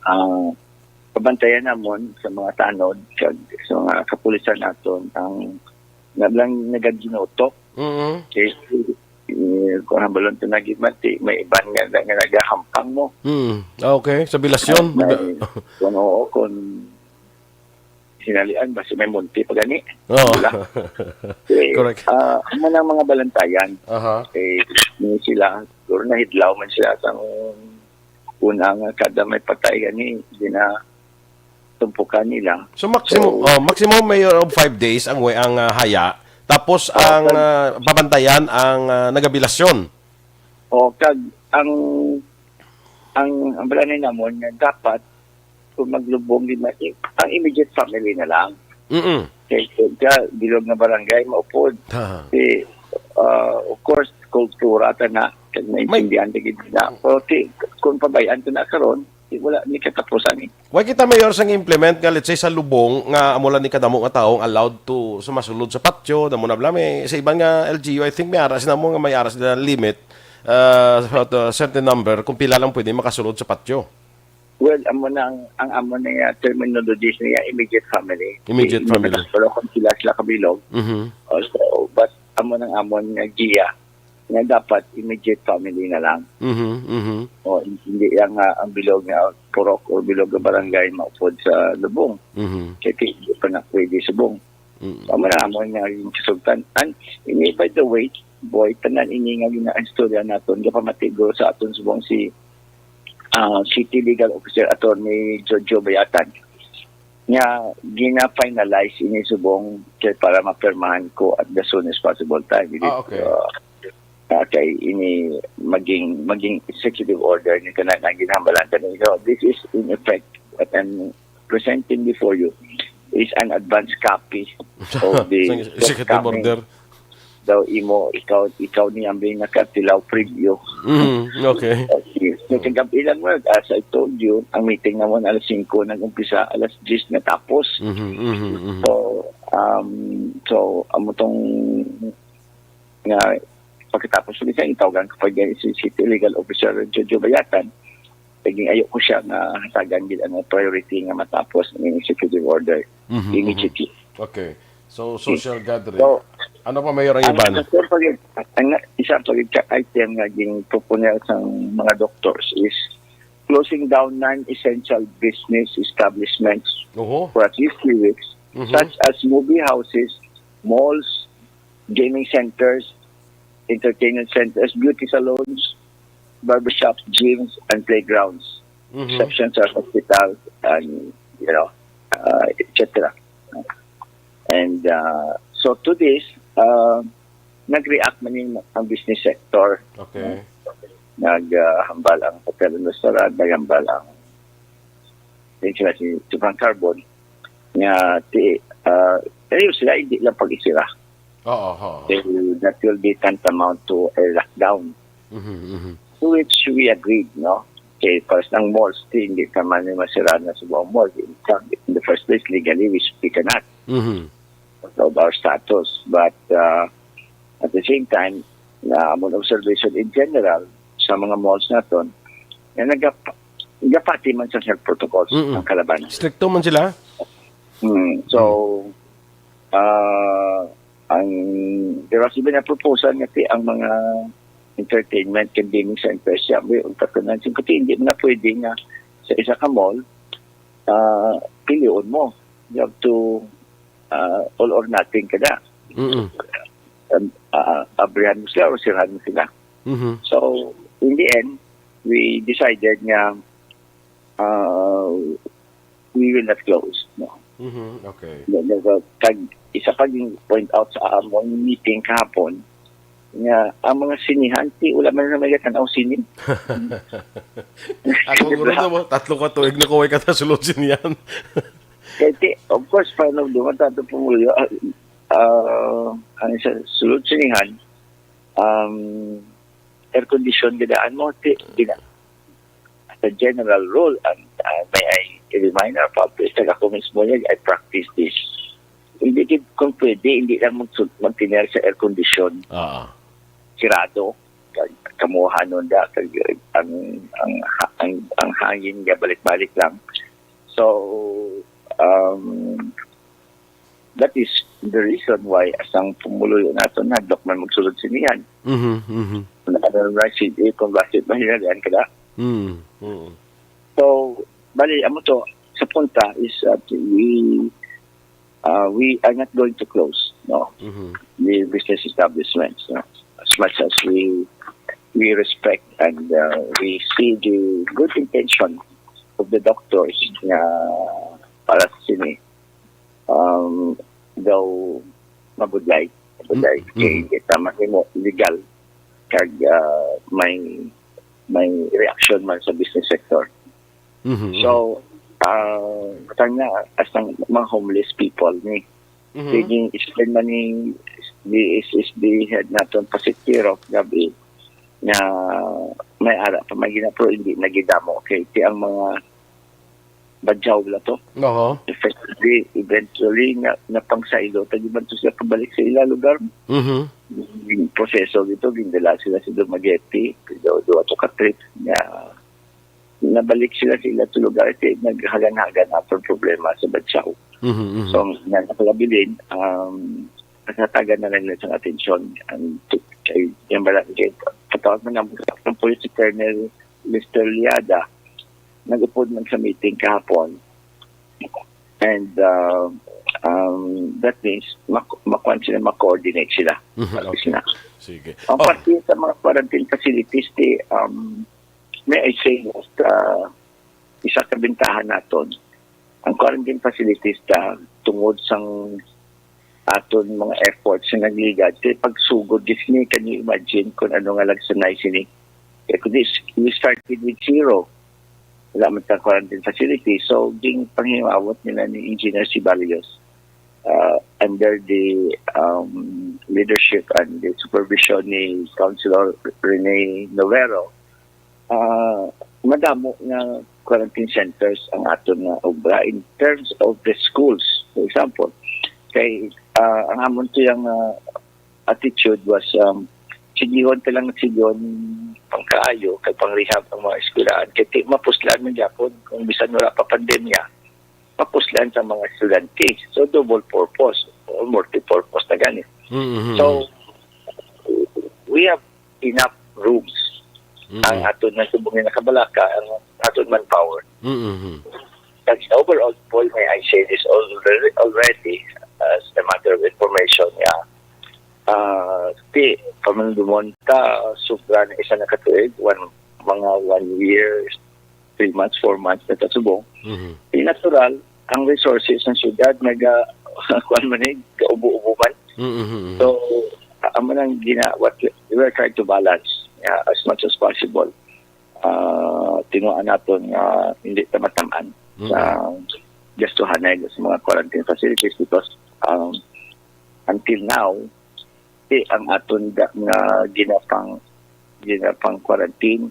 ah, pabantayan namon sa mga tanod, kag sa mga kapulisan naton, ang na lang nagaginutok. Mhm. Kay, eh, kung hambalon to nagimati, may iban nga, nga nagahampang mo. Hmm. Ah, okay. Sa bilasyon. Ah, may, kung oo, kung sinalian, basta may munti pa gani. Oo. Wala. Eh, Correct. ah, amo nang mga balantayan. Aha. Eh, ni sila, siguro nahidlaw man sila sa una nga kada may patay gani, di na tumpukan nila. So, maximum, So, oh, maximum mayor of five days ang we-, ang, ah, haya. Tapos Oh, ang, kag ah, pabantayan ang, ah, nagabilasyon. Oh, kag ang, ang, ang balangay namon nga dapat kung maglubong di ma-, ang immediate family na lang. Mm-mm. Kay kung ka bilog nga barangay maupod. Ha. Si, ah, of course, kultura ta na, kag May maintindihan ta gid na. Pero ti, kung pabayaan ta na karon, ti wala ni katapusan eh. Why kita, Mayor, sang implement nga, let's say, sa lubong nga amo lang ni kadamo nga tawo ang allowed to sumasulod sa patio, damo na bala may sa iban nga L G U, I think may aras na mo nga may aras na limit, ah, sa, sa certain number kung pila lang pwede makasulod sa patio. Well, amo na ang, ang amo na nga terminology niya, immediate family. Immediate Immediate family. Pero kung sila, sila kabilog, Mhm. also, but amo nang amon nga giya nga dapat immediate family na lang. Mhm, mhm. O, hindi lang nga ang bilog nga purok or bilog nga barangay maupod sa lubong. Mhm. Kaya di pa na pwede subong. Mm. Amo na amon nga yung kasugtan. And, ini, by the way, boy, tanan ini nga ginaistorya naton, gapamati guro sa aton subong si, ah, City Legal Officer Attorney Jojo Bayatan. Nga gina-finalize ini subong kay para mapirmahan ko at the soonest possible time. Dili, Ah, okay. uh, uh, kay ini maging, maging executive order ni tanan ang ginhambalan kami. So, this is in effect what I'm presenting before you is an advance copy of the Sang executive forthcoming order. Daw imo, ikaw, ikaw ni ang may nakatilaw preview. Mm, okay. Okay. So, kagabi lang mo, as I told you, ang meeting naman alas singko nag-umpisa, alas diyes natapos. Mhm, mhm, mhm. So, um, so, amo tong nga pagkatapos ulit sa itawgan ko pa si City Legal Officer Jojo Bayatan, naging ayo ko siya nga hatagan gid ang priority nga matapos ang executive order Mhm, mhm. immediately. Okay. So, social gathering. So, Ano pa, Mayor, ang ang iban? isa pa gid, ang isa pa gid ka item nga ginpropone sang mga doctors is closing down non-essential business establishments Oho. for at least three weeks, Mhm. such as movie houses, malls, gaming centers, entertainment centers, beauty salons, barbershops, gyms, and playgrounds. Mhm. Exceptions are hospitals and, you know, uh, et cetera. And, uh, so to this, uh, nag-react man yung ang business sector. Okay. Nag, uh, hambal ang hotel and restaurant, naghambal ang, yung sila si Tupang Carbon, nga ti, uh, kayo sila hindi lang pag-isira. Oo, oo. Then that will be tantamount to a lockdown. Mhm, mhm. To which we agreed, no? Kay para sa malls, ti, hindi ka man yung masira na sa buong mall. In fact, in the first place, legally, we, we cannot Mhm. of our status. But, uh, at the same time, na among observation in general, sa mga malls naton, na nagap-, nagapati man sa health protocols Mm-mm. ang kalaban. Stricto man sila? Hmm. So, ah, ang, there was even a proposal nga ti ang mga entertainment and gaming centers siya, may unta ko na, kasi hindi na pwede nga sa isa ka mall, ah, pilion mo. You have to, ah, all or nothing ka na. Mm-mm. Um, ah, abrihan mo sila o sirahan mo sila. Mm-hmm. So, in the end, we decided nga, ah, we will not close. No? Mm-hmm. Okay. Kag isa pa yung point out sa among meeting kahapon, nga ang mga sinihan, ti, wala man na may gatan-aw sini. Ako guro na mo, tatlo ka tuig na ko, way ka sulod sinihan. Kaya, ti, of course, paano duman tato pumuyo, ah, ah, ang sa sulod sinihan, um, air condition gadaan mo, ti, gina-, as a general rule, and, uh, may I remind our public, kag ako mismo yan, I practice this. Hindi gid, kung pwede, hindi lang mag-, magtiner sa air condition. Oo. Sirado, kag kamuhanon da, kag ang, ang, ang, ang hangin nga balik-balik lang. So, um, that is the reason why asang pumuluyo nato, hadlok man magsulod sinihan. Mhm, mhm. Ano, Rashid, eh, kung bakit mahinalian ka na. Mm, mm. So, bali, amo to, sa punta is, uh, we, uh, we are not going to close, no, Mhm. the business establishments, no? As much as we, we respect and, uh, we see the good intention of the doctors nga para sa sini, um, daw mabudlay, mabudlay. Mm, Kay mm. Kita mahimo legal kag, ah, may, may reaction man sa business sector. Mhm, So, ah, katang na, as ng mga homeless people ni, mhm. Kay gin-explain man ni the S S D head naton pa si Tiro gabi nga may ara pa may ginapro, hindi na gidamo. Kay ti ang mga badyaw la to. Oo. Effectively, eventually, nga, napangsaylo, tagiban to sila pabalik sa ila lugar. Mhm. Yung proseso dito, gindala sila sa Dumaguete, do, do ato ka trip, nga nabalik sila sa ila to lugar, kay naghagan-hagan ang problema sa badyaw. Mhm, mhm. So, nga nakalabilin, um, nagtatagan na lang nila sa atensyon. Ang, kay, yung barangay, patawag mo na, ang pulis si Colonel Lester Liada, nag-upod man sa meeting kahapon. And, uh, um, that means, mak-, makuan sila, ma-coordinate sila. Mhm, Tapos okay. na. Sige. Ang Oh. parte sa mga quarantine facilities, ti, um, may I say, sa isa ka bintahan naton, ang quarantine facilities ta, tungod sang aton mga efforts sa nagligad, kay pagsugod gid sini, can you imagine kung ano nga lagsanay sini? Kay kung this, we started with zero. Wala man ta quarantine facility. So, ging panghimawot nila ni Engineer Ceballos, uh, under the, um, leadership and the supervision ni Councilor Rene Novero, ah, madamo nga quarantine centers ang aton nga obra in terms of the schools, for example. Kay, ah, ang amon to yung, ah, attitude was, um, sigihon ta lang, sigihon pangkaayo kay pang-rehab ang mga eskwelahan. Kay ti-, mapuslan man gyapon kung bisan wala pa pandemya, mapuslan sa mga estudyante. So, double purpose or multi-purpose na gani. Mm-hmm. So, we have enough rooms Mm-hmm. ang aton na subong nga nakabalaka, ang aton manpower. Mm-hmm. But overall, Paul, may I say this already, already as a matter of information, nga, ah, ti, pamanumon ta, sobra na isa na ka tuig, one, mga one year, three months, four months na ta subong. Mhm. Di natural, ang resources ng syudad naga, kuwan man eh, gaubo-ubo man. Mhm. So, amo nang gina-, what we, we are trying to balance, yeah, as much as possible. Ah, tinuan naton nga hindi ta matamaan Mhm. sa gastuhanay sa mga quarantine facilities because, um, until now, ti ang aton ga-, nga ginapang, ginapang quarantine,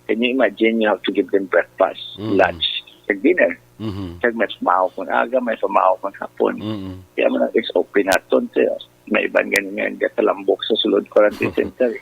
can you imagine you have to give them breakfast, Mm. lunch, and dinner? Mm-hmm. Kag may pamahaw kon aga, may pamahaw kon hapon. Mm-hmm. Kaya man ang S O P naton, ti, may iban gani nga gatalambok sa sulod quarantine center.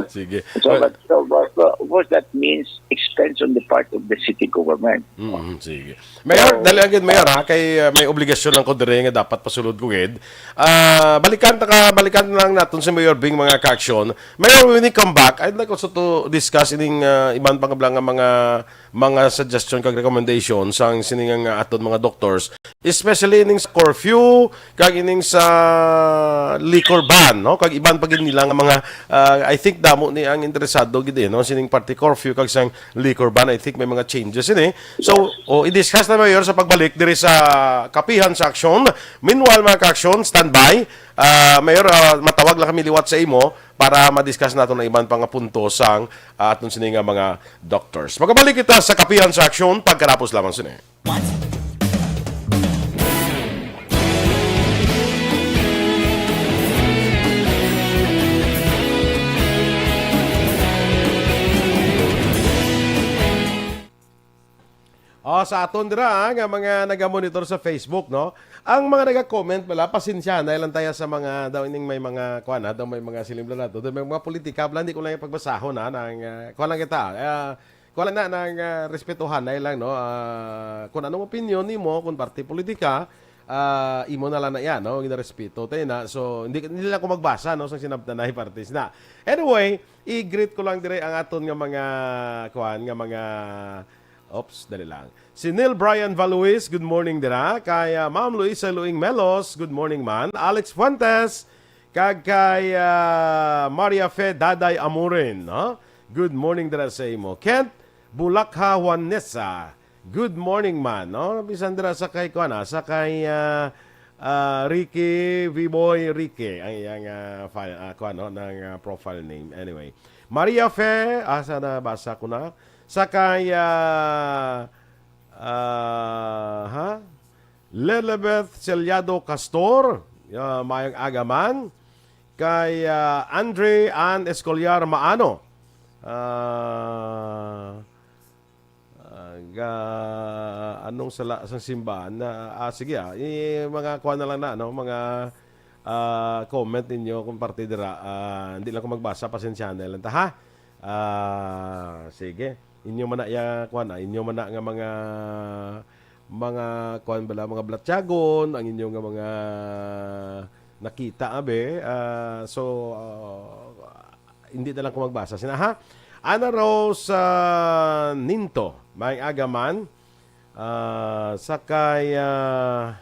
Sige. So, but, so, but, so, of course, that means expense on the part of the city government. Mm, sige. Mayor, So, dali agad, Mayor, ha, kay uh, may obligasyon lang ko dire nga dapat pasulod ko gid. Ah, balikan ta ka, balikan lang naton si Mayor Bing, mga ka-aksyon. Mayor, when we come back, I'd like also to discuss ining uh, iban pa nga mga mga suggestion kag recommendation sang sining nga aton mga doctors, especially ining sa curfew kag ining sa liquor ban, no? Kag iban pa gid nila nga mga, ah, I think damo ni ang interesado gid, eh, no, sining parte curfew kag sang liquor ban. I think may mga changes ini. So, o i-discuss na, Mayor, sa pagbalik diri sa Kapihan sa Aksyon. Meanwhile, mga ka-aksyon, standby. Ah, Mayor, ah, matawag lang kami liwat sa imo para ma-discuss naton ang iban pa nga punto sang, ah, aton sini nga mga doctors. Magabalik kita sa Kapihan sa Aksyon pagkatapos lamang sini. Oh, sa aton dira, ah, nga mga naga-monitor sa Facebook, no? Ang mga naga-comment bala, pasensya na lang tayo sa mga daw ining may mga kuan, ah, daw may mga siling bala nato, daw may mga politika bala, hindi ko lang pagbasahon, ha, nang, ah, kuan lang kita, ah, kuan lang na, nang, ah, respetuhan na lang, no? Ah, kung anong opinion nimo kung parte politika, ah, imo na lang na yan, no? Ginarespeto tayo na. So, hindi, hindi lang ko magbasa, no, sa sinabtan na parties na. Anyway, i-greet ko lang dire ang aton nga mga, kuan, nga mga, oops, dali lang. Si Neil Brian Valuis, good morning dira. Kay, ah, Ma'am Luisa Luing Melos, good morning man. Alex Fuentes, kag kay, ah, Maria Fe Daday Amurin, no? Good morning dira sa imo. Kent Bulakha Juanesa, good morning man, no? Bisan dira sa kay, kuan, ah, sa kay, ah, ah, Ricky Viboy Ricky, ang iyang, ah, file, ah, kuan, no, ng, ah, profile name. Anyway, Maria Fe, asa na, basa ko na. Sa kay, ah, ah, ha? Lelebeth Celiado Castor, ah, mayang aga man. Kay, ah, Andre Ann Escolar Maano. Ah, ah, ga, anong sala sang simbahan na, ah, sige, ah, i-, mga kuha na lang na, no? Mga, ah, comment ninyo kung parte dira. Ah, hindi lang ko magbasa, pasensya na lang ta, ha? Ah, sige. Inyo man na iya, kuha na, inyo man na nga mga, mga, kuha bala, mga blatyagon, ang inyo nga mga nakita, abe. Ah, so, ah, hindi na lang ko magbasa. Sina, ha? Ana Rose, ah, Ninto, may aga man. Ah, sa kay, ah,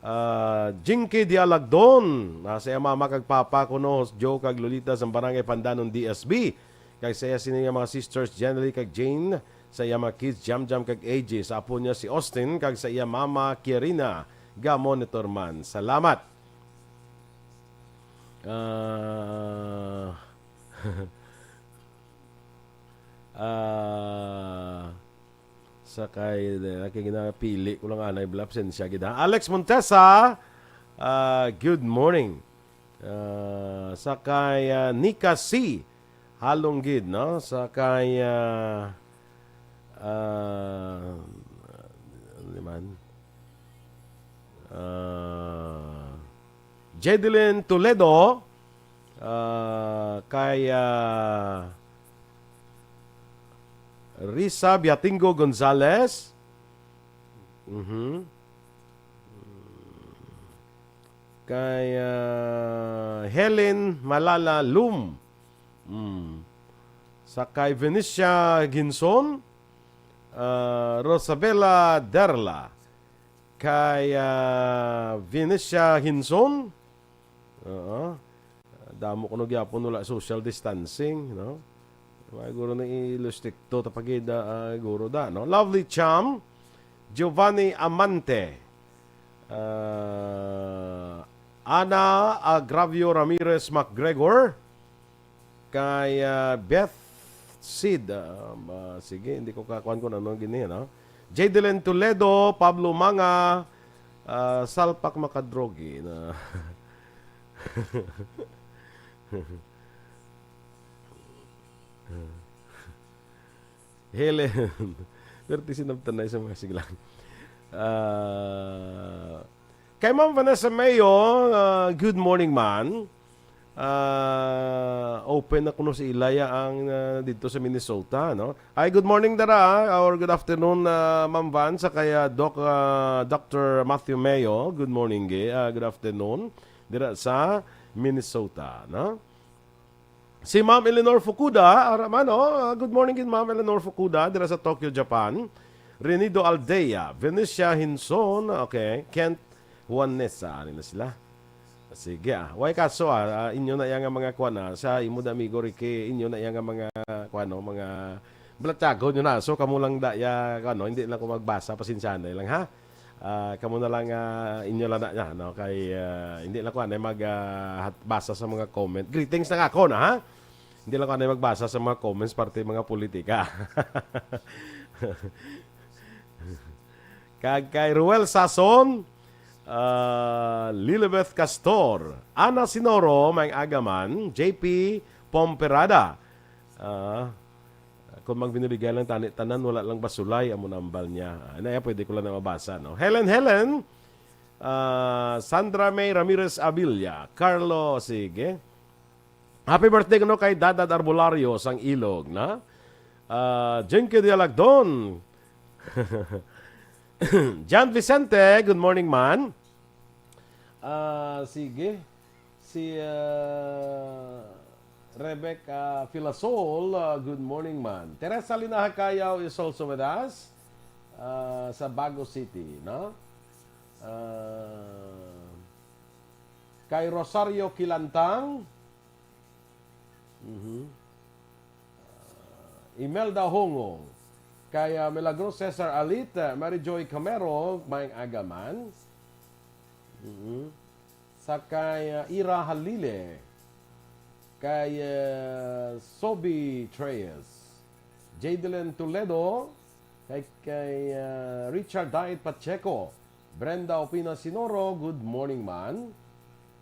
ah, Jinky Dialagdon, ah, sa iya mama kag papa kuno, Joe kag Lolita sa Barangay Pandanon, D S B. Kag sa iya sini nga mga sisters, Jenny kag Jane, sa iya mga kids, Jam Jam kag A J, sa apo niya si Austin, kag sa iya mama, Kirina, ga-monitor man. Salamat. Ah, ah, sa kay, kay ginapili ko lang anay bala, pasensya gid, ha. Alex Montesa, ah, good morning. Ah, sa kay, ah, Nika C, halong gid, no? Sa kay, ah, ah, ano naman? Ah, Jedelyn Toledo, ah, kay, ah, Risa Biatingo Gonzalez. Mhm. Kay, ah, Helen Malala Lum. Mm. Sa kay Venetia Ginson, ah, Rosabella Derla. Kay, ah, Venetia Ginson. Oo. Damo kuno gyapon wala social distancing, no? Siguro na ilustrikto ta pagida, ah, guro da, no? Lovely Cham, Giovanni Amante, ah, Ana Agravio Ramirez McGregor, kay, ah, Beth Sid, ah, ah, sige, hindi ko kakuan kung ano gini, no? Jadelen Toledo, Pablo Manga, ah, Salpak Makadrogi na. Helen. Pero ti sinabtan na sa mga siglang. Ah, Kay Ma'am Vanessa Mayo, ah, good morning, man. Ah, open na kuno sa Ilaya ang, ah, dito sa Minnesota, no? Ay, good morning, dara, ah, or good afternoon, ah, Ma'am Van, sa kay, ah, Doc, ah, Doctor Matthew Mayo. Good morning, gi-, ah, good afternoon. Dira sa Minnesota, no? Si Ma'am Eleanor Fukuda, ara man, oh, ah, good morning gid, Ma'am Eleanor Fukuda, dira sa Tokyo, Japan. Renido Aldea, Venetia Hinson, okay, Kent Juanesa, ani na sila. Sige, ah. Way kaso, ah, ah, inyo na iya nga mga kuan, ah, sa imo da amigo Ricky, inyo na iya nga mga kuan, no, mga balatyagon nyo na. So, kamo lang da iya, kuan, no, hindi lang ko magbasa, pasensya na lang, ha. Ah, kamo na lang, ah, inyo lang na, na, no, kay, ah, hindi lang ko anay mag, ah, hat-, basa sa mga comment. Greetings na nga ako, na, ha? Hindi lang ko anay magbasa sa mga comments parte mga politika. Kag kay Ruel Sason, ah, Lilibeth Castor, Ana Sinoro, Maayong Aga man, J P Pomperada. Ah, kung magbinuligay lang tani, tanan wala lang basulay, amo nambal niya. Ah, na, pwede ko lang na mabasa, no? Helen, Helen, ah, Sandra May Ramirez Avilla, Carlo, sige. Happy birthday kuno kay Dadad Arbolario sang Ilog, na? Ah, Jinky Dialagdon. John Vicente, good morning, man. Ah, sige. Si, ah, Rebecca Filasol, ah, good morning, man. Teresa Linaha Cayaw is also with us, ah, sa Bago City, no? Ah, kay Rosario Kilantang, Mhm. Ah, Imelda Hongo. Kay, ah, Milagros Cesar Alit, ah, Mary Joy Camero, Maayong Aga man. Mhm. Sa kay, ah, Ira Halile. Kay, ah, Sobi Treyes. Jadelyn Toledo. Kay, kay, ah, Richard Diet Pacheco. Brenda Opina Sinoro, good morning, man.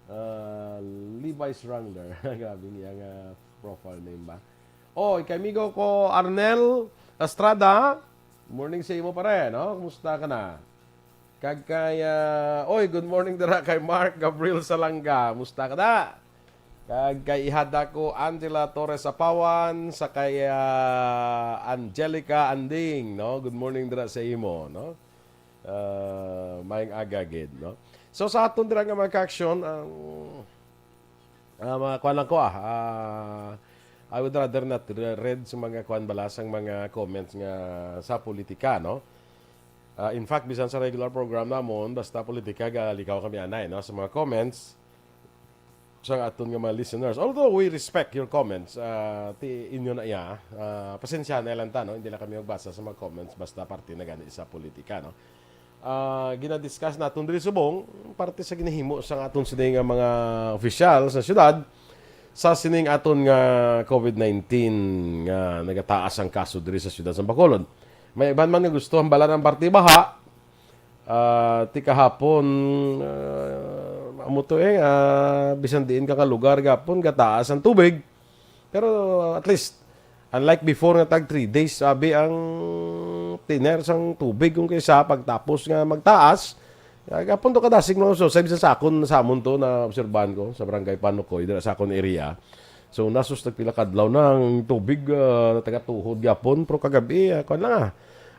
Ah, Levi's Wrangler. Grabe niya nga profile name ba? Oh, kay amigo ko, Arnel Estrada. Morning sa imo, pare, no? Kumusta ka na? Kag kay, ah, oy, good morning dira kay Mark Gabriel Salanga. Musta ka na? Kag kay ihada ko, Angela Torres Apawan, sa kay, ah, Angelica Anding, no? Good morning dira sa imo, no? Ah, maayong aga gid, no? So, sa aton dira nga mga ka-aksyon, ang, ah, mga kuwan lang ko, ah, ah, I would rather not re-, read sa mga kuwan bala, sang mga comments nga sa politika, no? Ah, in fact, bisan sa regular program namon, basta politika, galikaw kami anay, no? Sa mga comments, sa aton nga mga listeners. Although we respect your comments, ah, ti inyo na iya, ah, pasensya na lang ta, no? Hindi lang kami magbasa sa mga comments, basta parte na gani sa politika, no? Ah, ginadiscuss naton diri subong, parte sa ginahimo sa aton sini nga mga opisyal sa syudad, sa sining aton nga COVID nineteen nga nagataas ang kaso diri sa syudad sa Bacolod. May iban man nga gusto hambalan ang parte baha, Ah, ti kahapon, ah, amo to eh, ah, bisan diin ka nga lugar gapon, gataas ang tubig. Pero at least, unlike before nga tag three days, abi ang tiner sang tubig kung kaysa pagtapos nga magtaas, ah, gapon to kadasig mga uso. Sa bisan sa akon, sa amon to, na obserbahan ko, sa barangay Panukoy, dira sa akon area. So, nasus nagpila kadlaw na ang tubig, ah, taga tuhod gapon, pero kagabi, ah, kuwan lang, ah,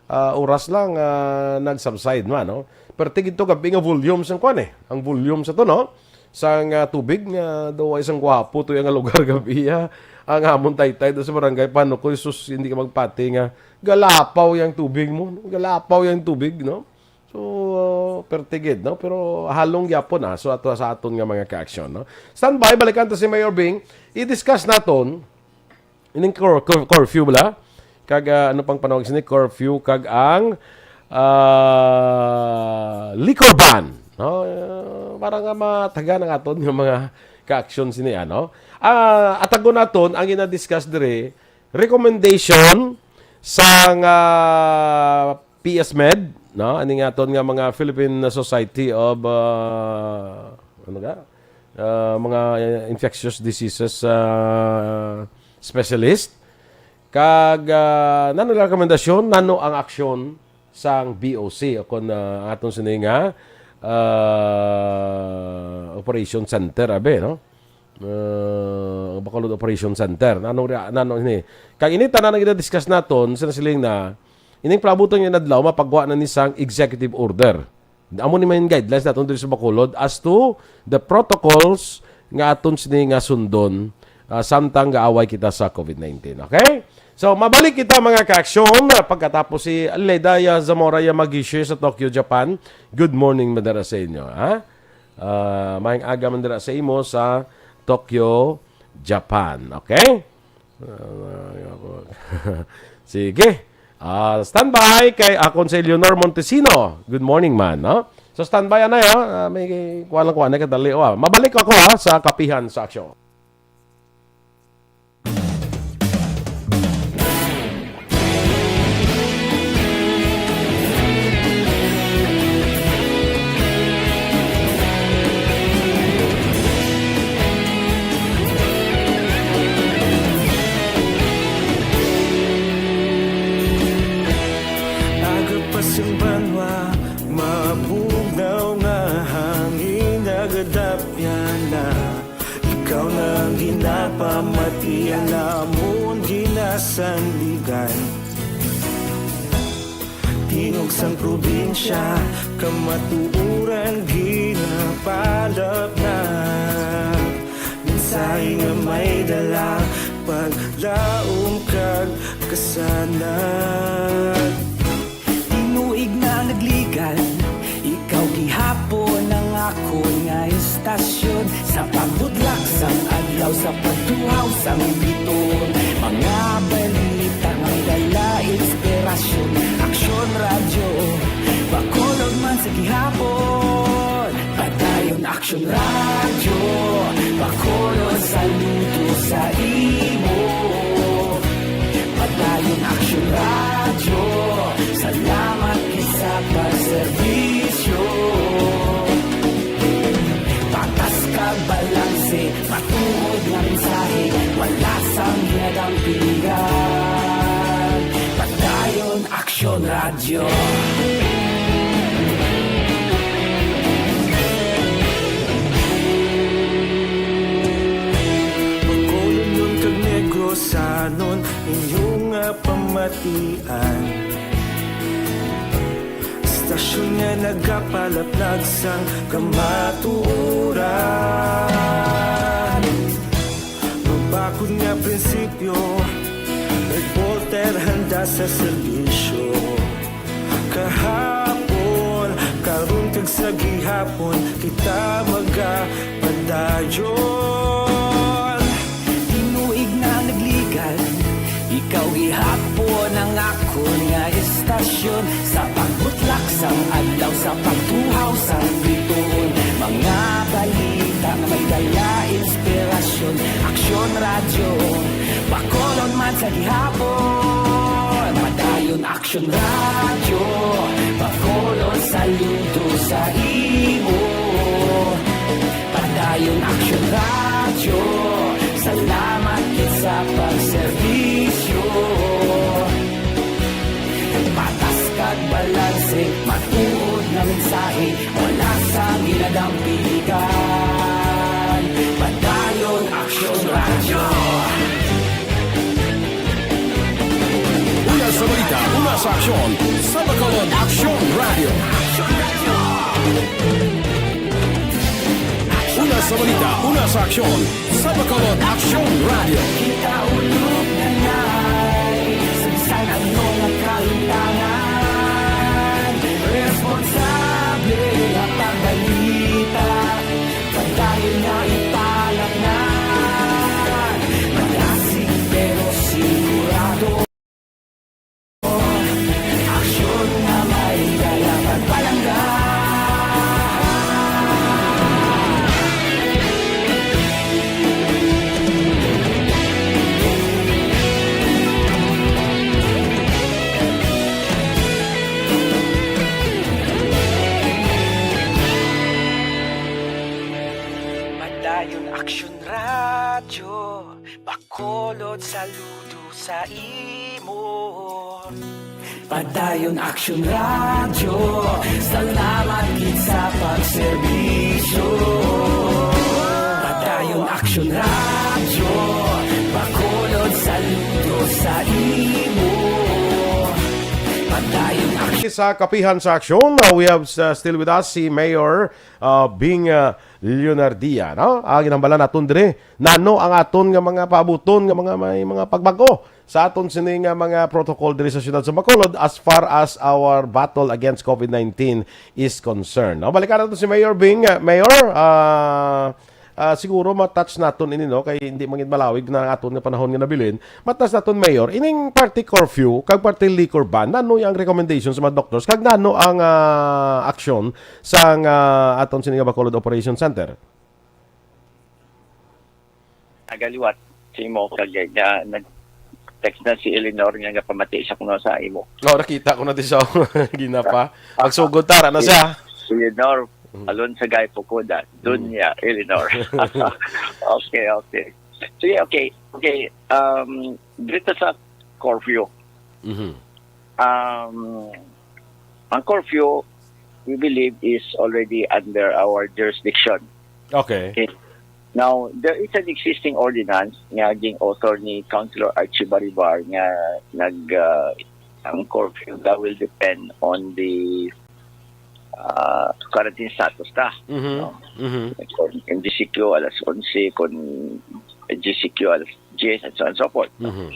ah, oras lang, ah, nag-subside man, no? Pero tigid to gabi nga volume sang kuwan eh. Ang volume sa to, no? Sang, ah, tubig nga daw ay sang gwapo to yung lugar gabi, ah. Ang amon taytay do sa barangay Panukoy, sus, hindi ka magpati nga galapaw yung tubig mo, no? Galapaw yung tubig, no? So, uh, pertigid, no? Pero halong gyapon, ah. So, ato sa aton nga mga ka-aksyon, no? Standby, balikan ta si Mayor Bing. I-discuss naton ining cur-, cur-, curfew bala. Kag, ah, ano pang panawag sini? Curfew kag ang, ah, liquor ban, no? Ah, para nga matagan ang aton nga mga ka-aksyon sini, ano? Ah, atagon naton ang gina-discuss diri, recommendation sang, ah, P S Med, no? Ani nga aton nga mga Philippine Society of, ah, ano ka? Ah, mga, eh, infectious diseases, ah, specialist. Kag, ah, nano ang rekomendasyon, nano ang aksyon sang B O C o kon, ah, ang aton sini nga, ah, operation center, abi, no? Ah, Bacolod Operation Center. Nanong ria-, nanong ini? Kag ini tanan ang gina-discuss naton, sa nasiling na, ining palabuton nga adlaw, mapagwa na ni sang executive order. Amo ni main guidelines naton diri sa Bacolod as to the protocols nga aton sini nga sundon, ah, samtang gaaway kita sa covid nineteen. Okay? So, mabalik kita, mga ka-aksyon, pagkatapos si Leda ya Zamora ya mag-share sa Tokyo, Japan. Good morning, madara sa inyo, ha? Ah, maayong aga man dira sa imo sa Tokyo, Japan. Okay? Ah, sige. Ah, standby kay akon si Leonor Montesino. Good morning, man, no? So, standby, anay, ha? Ah, may kuha lang, kuha na kadali, oh, ah. Mabalik ako, ha, sa kapihan sa aksyon. Aga pa sing banwa, mabugnaw nga hangin nagadapyan na. Ikaw na ang ginapamatian namon ginasandigan. Tingog sang probinsya, kamatuoran ginapalapnag. Mensahe nga may dala, paglaom kag kasanag. Tinuig na nagligan, ikaw gihapon ang akon nga istasyon. Sa pagbutlak sang adlaw, sa pagtuhaw sang biton, mga balita may dala inspirasyon. Aksyon Radyo, Bacolod man sa gihapon. Padayon Aksyon Radyo, Bacolod, saludo sa imo. Padayon Aksyon Radyo, salamat gid sa pagserbisyo. Patas kag balanse, matuod nga mensahe, wala sang ginadampigan. Padayon Aksyon Radyo. Bacolodnon kag Negrosanon, inyo nga pamatian. Istasyon nga nagapalaplag sang kamatuoran. Mabakod nga prinsipyo, reporter handa sa serbisyo. Kahapon, karon kag sa gihapon, kita magapadayon. Tinuig na nagligan, ikaw gihapon ang akon nga istasyon. Sa pagbutlak sang adlaw, sa pagtuhaw sang bituon, mga balita nga may dala inspirasyon. Aksyon Radyo, Bacolod man sa gihapon. Padayon Aksyon Radyo, Bacolod, saludo sa imo. Padayon Aksyon Radyo, salamat gid sa pagserbisyo. Patas kag balanse, matuod nga mensahe, wala sang ginadampigan. Padayon Aksyon Radyo. Una sa balita, una sa aksyon, sa Bacolod Aksyon Radyo. Una sa balita, una sa aksyon, sa Bacolod Aksyon Radyo. Kita ulog na nay, sa bisan ano nga kahimtangan, responsable nga pagbalita, padayon nga ipalapngan, malasig pero sigurado. Aksyon nga may dala pagpalangga. Padayon Aksyon Radyo, Bacolod, saludo sa imo. Padayon Action Radyo, salamat gid sa pagserbisyo. Padayon Action Radyo, Bacolod, saludo sa imo. Padayon Action. Sa kapihan sa aksyon, uh, we have, uh, still with us si Mayor, uh, Bing, uh, Leonardia, no? Ang ginhambalan naton diri, nano ang aton nga mga paabuton nga mga may mga pagbag-o sa aton sini nga mga protocol diri sa siyudad sa Bacolod as far as our battle against COVID nineteen is concerned. No, balikan nato si Mayor Bing. Uh, Mayor, ah, ah, siguro ma-touch naton ini, no, kay hindi man gid malawig na ang aton nga panahon nga nabilin. Ma-touch naton, Mayor, ining party curfew kag party liquor ban, nano ang recommendation sa mga doctors kag nano ang, ah, aksyon sang, ah, aton sini nga Bacolod Operation Center? Nagaliwat sa imo kag, ah, nag-text na si Eleanor nga nagapamati siya kuno sa imo. Oh, nakita ko na di siya. Ginapa. Magsugod tara na siya. Eleanor, Mm. Alon sa Guy Pukuda, Mm. Dunya Eleanor. Okay, okay. Sige, okay. Okay. Um, dito sa curfew. Mhm. Um, ang curfew, we believe, is already under our jurisdiction. Okay. Okay. Now, there is an existing ordinance nga ging-author ni Councilor Archie Baribar nga nag, uh, ang curfew that will depend on the, uh, quarantine status ta. Mhm. No? Mhm. Kung M G C Q alas onse, kung G C Q alas diyes, and so on and so forth. Mhm.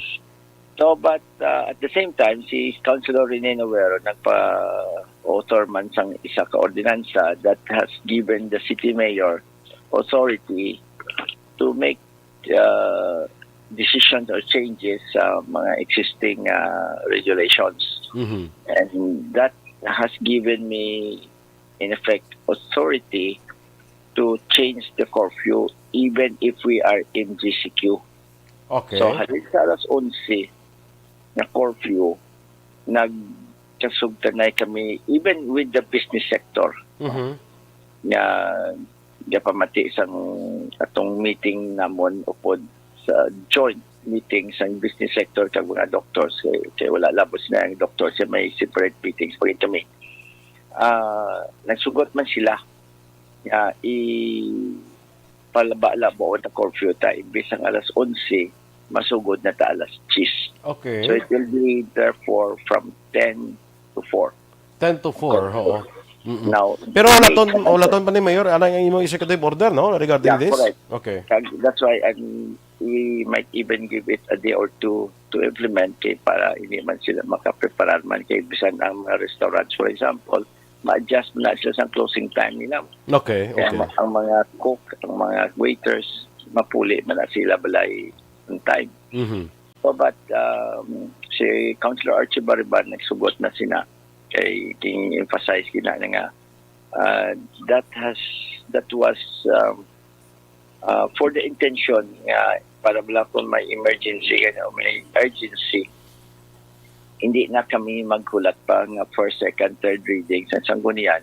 So, but, uh, at the same time, si Councilor Rene Novero nagpa-author man sang isa ka ordinansa that has given the city mayor authority to make, uh, decisions or changes sa mga existing, uh, regulations. Mhm. And that has given me, in effect, authority to change the curfew even if we are in G C Q. Okay. So, halin sa alas onse nga curfew, nagkasugtanay kami, even with the business sector, Mhm. nga gapamati sang atong meeting namon upod sa joint meeting sang business sector kag mga doctors, kay, kay wala labot sila ang doctors, kay may separate meetings pa gid kami. Ah, nagsugot man sila nga i palaba-labaon ang curfew ta, imbis ang alas onse, masugod na ta alas diyes. Okay. So, it will be therefore from ten to four. Ten to four, oo. Mm-mm. Now, Pero the wala ton, wala ton pa ni Mayor, ano ang imong executive order, no, regarding Yeah, this? Correct. Okay. Kag that's why ang, we might even give it a day or two to implement kay para hindi man sila makapreparar man kay bisan ang mga restaurants, for example, ma-adjust man na sila sa closing time nila. Okay, Kaya okay. ma-, ang mga cook, ang mga waiters, mapuli man na sila balay on time. Mhm. So, but, um, si Councilor Archie Bariban nagsugot na sina kay king-emphasize gina na nga, uh, that has, that was, um, uh, for the intention nga para bala kung may emergency gani o may urgency, hindi na kami maghulat pa nga first, second, third reading sa sanggunian,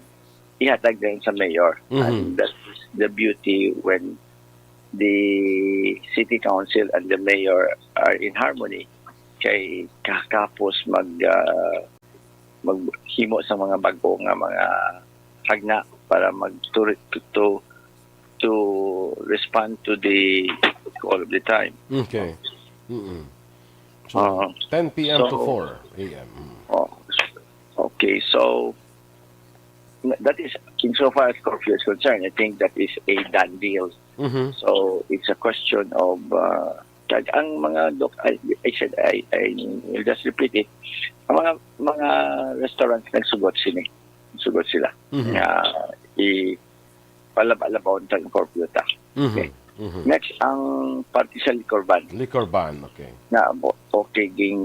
ihatag na yun sa mayor. Mhm. And that's the beauty when the city council and the mayor are in harmony. Kay kakapos mag, ah, maghimo sa mga bag-o nga mga hagna para mag, to, to, to respond to the call of the time. Okay. Mm-mm. So, Oo. ten p m to So, four a m. Mm. Oh. Okay, so, n-, that is, insofar as curfew is concerned, I think that is a done deal. Mhm. So, it's a question of, uh, kag ang mga doc-, I, I said, I, I will just repeat it. Ang mga, mga restaurants nagsugot sini. Sugot sila. Mhm. Nga, i-, palaba-labaon ta ang curfew ta. Mhm. Okay. Mhm. Next, ang parte sa liquor ban. Liquor ban, okay. Na, bo-, okay, ging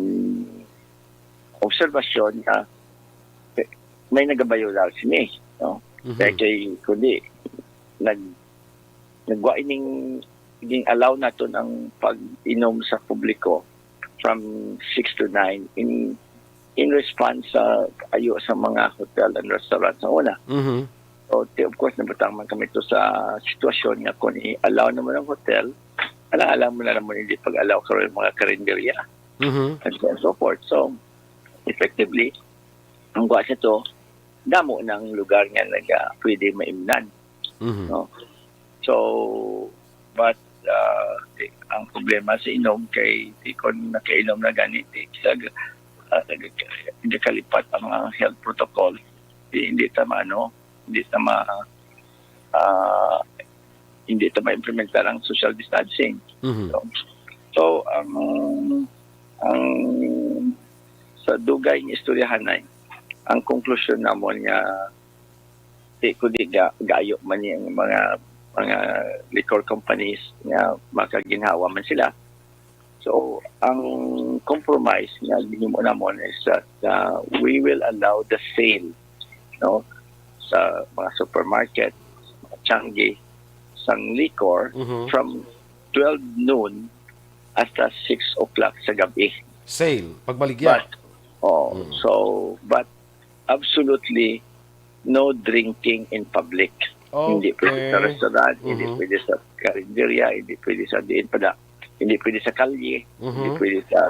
obserbasyon nga, eh, may nagabayolar sini, no? Mhm. Kay, kay, kundi, nag-, nagwa ining, ging-allow naton ang pag-inom sa publiko from six to nine in, in response sa ayo sa mga hotel and restaurant sa una. Mhm. So, ti-, of course, nabutang man kami to sa sitwasyon nga kung i-allow naman ang hotel, alang-alang mo na naman hindi pag-allow karon ang mga karinderya Mhm. and so on and so forth. So, effectively, ang kuha sa to, damo ng lugar nga naga, pwede maimnan. Mhm. No? So, but uh, ang problema sa inom kay di ko nakainom na gani, di, sa, uh, nagkalipat ang mga health protocol. Di, hindi ta maano, hindi ta ma, uh, hindi ta ma-implementar ang social distancing. Mhm. So, so ang ang sa dugay nga istoryahanay, ang konklusyon namon nga di kundi ga, gayo man ni ang mga mga liquor companies nga makaginhawa man sila. So, ang compromise nga ginhimo namon is that uh, we will allow the sale, no, sa mga supermarket, Changi, sang liquor Mhm. from twelve noon hasta six o'clock sa gabi. Sale, pagbaligya. But, oh, Mm. so, but absolutely no drinking in public. Hindi pwede sa Okay. restaurant, hindi Mhm. pwede sa karinderya, hindi pwede sa diin pa da. Hindi pwede sa kalye, hindi Mhm. pwede sa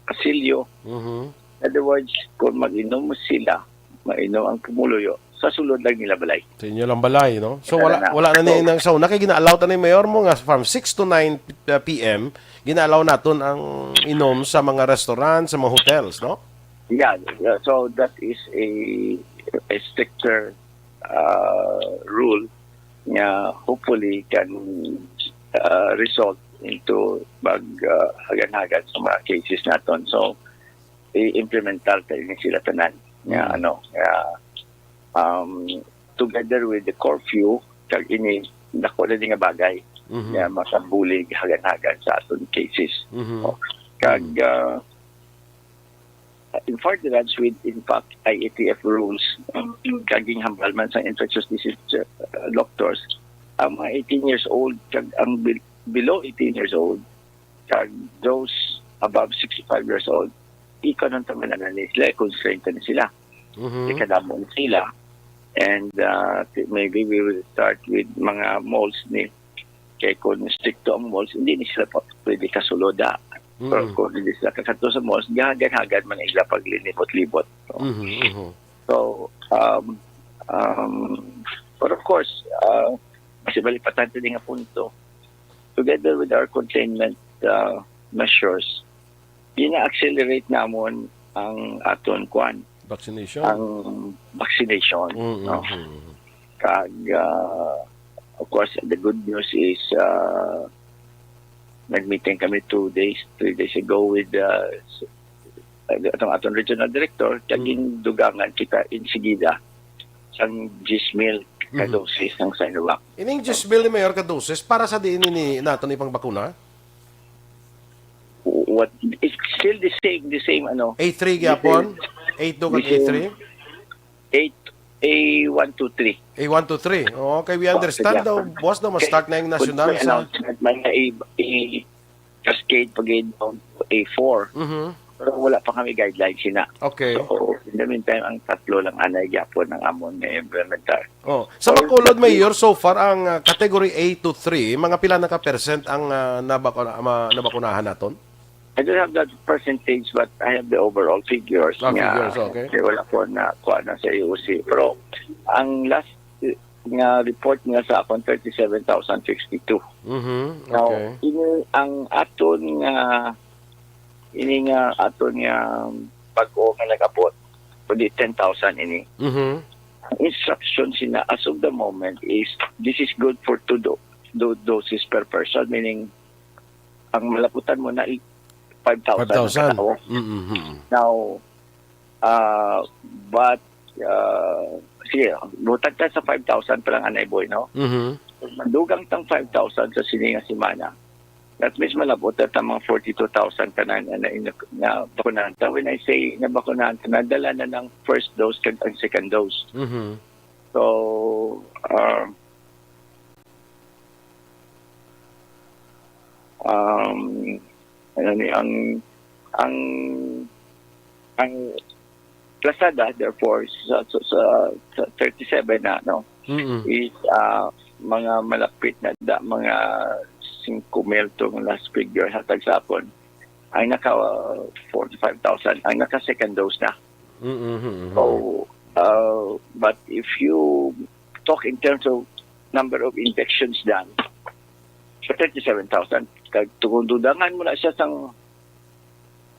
pasilyo. Mhm. In other words, kung mag-inom sila, mainom ang pumuluyo, sa sulod lang nila balay. Sa inyo lang balay, no? So, Wala wala, na. wala na ni So, nang sauna. Kay gina-allow ta ni Mayor mo nga from six to nine p.m., gina-allow naton ang inom sa mga restaurant, sa mga hotels, no? Yeah, yeah, so that is a, a stricter uh, rule nga hopefully can uh, result into mag uh, hagan-hagan sa mga cases naton. So, i-implementar ta ini sila tanan nga Mm. ano nga um, together with the curfew kag ini dako na ni nga bagay Mhm. nga makabulig hagan-hagan sa aton cases. Mhm. Kag uh, in furtherance with, in fact, I A T F rules, kag ginhambal man sa infectious disease uh, doctors, ang mga eighteen years old kag ang bil- below eighteen years old kag those above sixty-five years old, ikaw nang taman na ni sila, constraint na sila. Mhm. Ikadamo na sila. And uh, maybe we will start with mga malls ni kay kung stricto ang malls, hindi ni sila pa pwede kasuloda. Pero Mm. kung hindi sila kakato sa malls, gahagad-hagad man ila paglinibot-libot. No? Mhm, mhm. So, um, um, but of course, uh, mas ibalipatan din nga punto, together with our containment uh, measures, gina-accelerate namon ang aton kwan, Vaccination. Ang vaccination. Mm, No? mm, mm. Kag, uh, of course, the good news is uh, nag-meeting kami two days, three days ago with uh, s- uh, atong aton regional director, kag Mm. gindugangan kita insigida sang diyes mil ka Mhm. dosis sang Sinovac. Ining diyes mil ni Mayor ka dosis, para sa diin ini naton ipangbakuna? What, it's still the same, the same, ano, A three gyapon? A two kag The same. A three? eight, A one two three. A one two three. Okay, we understand Yeah. daw, boss, daw ma-start na yung national May sa... announcement man nga i, i cascade pag down A four. Mhm. Pero wala pa kami guidelines sina. Okay. So, in the meantime, ang tatlo lang anay gyapon ang amon nga implementar. Oh, sa Bacolod, Mayor, so far ang uh, category A to three, mga pila na ka percent ang uh, nabako ma, nabakunahan naton? I don't have that percentage, but I have the overall figures. Ah, nga, figures, okay. Kay wala ko na kuha na sa A O C. Pero ang last eh, nga report nga sa akon, thirty-seven thousand sixty-two. Mhm. Now, Okay. ini ang aton nga ini nga aton nga bag-o nga nag-abot, kundi ten thousand ini. Mhm. Ang instruction sina as of the moment is this is good for two do, do, doses per person, meaning ang malaputan mo na i- five thousand Five thousand. ka tawo. Mhm. Now, uh, but uh, sige, butag ta sa five thousand pa lang, anay boy, no? Mhm. Madugang tang five thousand sa sini nga semana. That means malabot na ta mga forty-two thousand tanan na, na, na bakunahan ta. When I say na bakunahan ta, nadala na ng first dose kag ang second dose. Mhm. So, um, um, ano ni ang ang ang Lazada, therefore, sa, sa, sa, sa thirty-seven na, no, Mhm. is uh, mga malapit na da, mga singko mil tong last figure hatag sa akon. Ang naka, uh, forty-five thousand, ang naka second dose na. Mm-hmm. So, uh, but if you talk in terms of number of injections done, sa thirty-seven thousand, kag kung dudangan mo na siya sang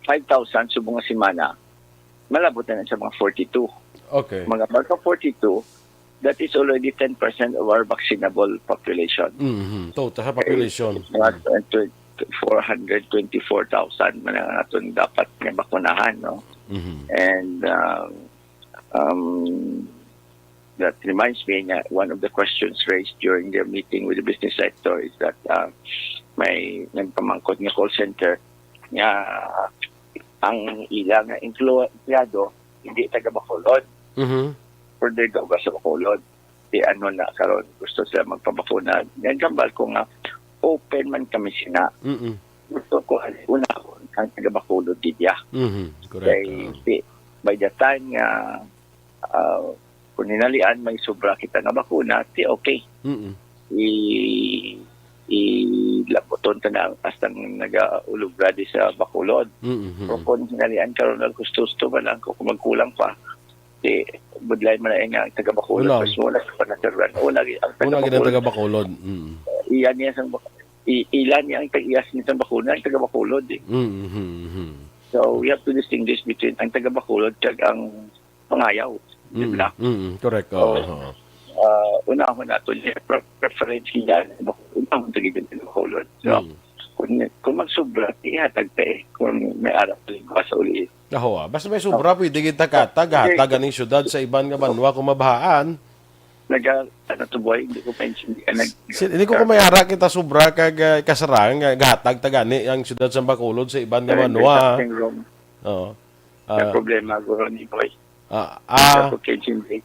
five thousand subong nga semana, malabot na na sa mga forty-two. Okay. Mga pagka forty-two, that is already ten percent of our vaccinable population. Mm-hmm. Total sa population. Mga twenty, four hundred twenty-four thousand man ang aton dapat nga bakunahan, no? Mm-hmm. And, um, um, that reminds me nga one of the questions raised during the meeting with the business sector is that, uh, may nagpamangkot nga call center nga ang ila nga emplo-, empleyado hindi taga Bacolod. Mhm. Order daw ba sa Bacolod? Di ano na karon, gusto sila magpabakuna. Naghambal ko nga open man kami sina. Mm-mm. Gusto ko unahon ang taga Bacolod gid ya. Mhm. Correct. Kay, ah, di, by the time nga, ah, kung hinalian may sobra kita nga bakuna, di okay. Mm-mm. I-, ilabuton ta na hasta nagaulog ready sa Bacolod. Mm-mm. Pero kung hinalian karon naghusto-husto pa lang, kung magkulang pa, di, budlay man na nga ang taga Bacolod, Wala. Mas wala sa panasaran. Una, ang Una taga gid ang Bacolod, taga Bacolod. Mm. Iyan niya sang bak-, i-, ilan niya ang tag-iyas niya sang bakuna, ang taga Bacolod, eh. Mm-hmm. So, we have to distinguish between ang taga Bacolod kag ang pangayaw. Di Mm, ba? Mm, correct. Oo, Oo. oo. Ah, unahon nato niya, pre-, preference niya, unahon to gid ang taga Bacolod. So, Mm. kung, kung magsubra, ihatag pa eh, kung may arap sa lingkwas sa uli. Aho, ah. Basta may sobra, Oh. pwede kita katag, Hindi. Hatag aning syudad sa iban nga banwa kung mabahaan. Naga-, ano to, boy, hindi ko maintindihan. Nag- Si-, hindi ko kung may ara kita sobra kag, ah, kasarang, ah, gahatag ta gani ang syudad sa Bacolod sa iban nga There is banwa. Something wrong. Oo. May Ah. problema, guro ni boy. Ah, Hindi ah. ako kaintindi.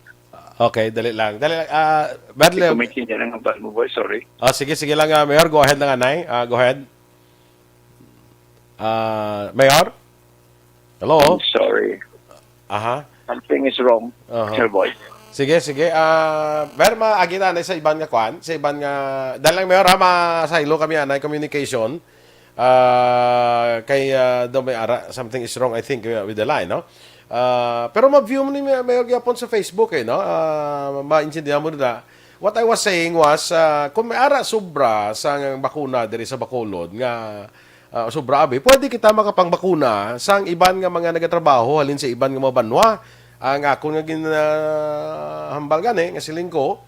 Okay, dali lang. Dali lang. Ah, Hindi Berlin. ko maintindihan ang hambal mo, boy. Sorry. Ah, sige, sige lang, ah, Mayor. Go ahead lang, anay. Ah, go ahead. Ah, Mayor? Hello? I'm sorry. Aha. Something is wrong, Aha. sir boy. Sige, sige. Ah, Mayor, maagi ta na sa iban nga kwan, sa iban nga, dahil lang, Mayor, ha, masaylo kami, anay communication. Ah, kay, ah, daw may ara, something is wrong, I think, uh, with the line, no? Ah, pero ma-view mo ni Mayor gyapon sa Facebook, eh, no? Ah, maintindihan mo na. What I was saying was, ah, kung may ara sobra sa bakuna diri sa Bacolod nga, ah, sobra abi, pwede kita makapangbakuna sang iban nga mga nagatrabaho halin sa iban nga mga banwa. Ang akon nga gin-, ah, hambal gani nga siling ko,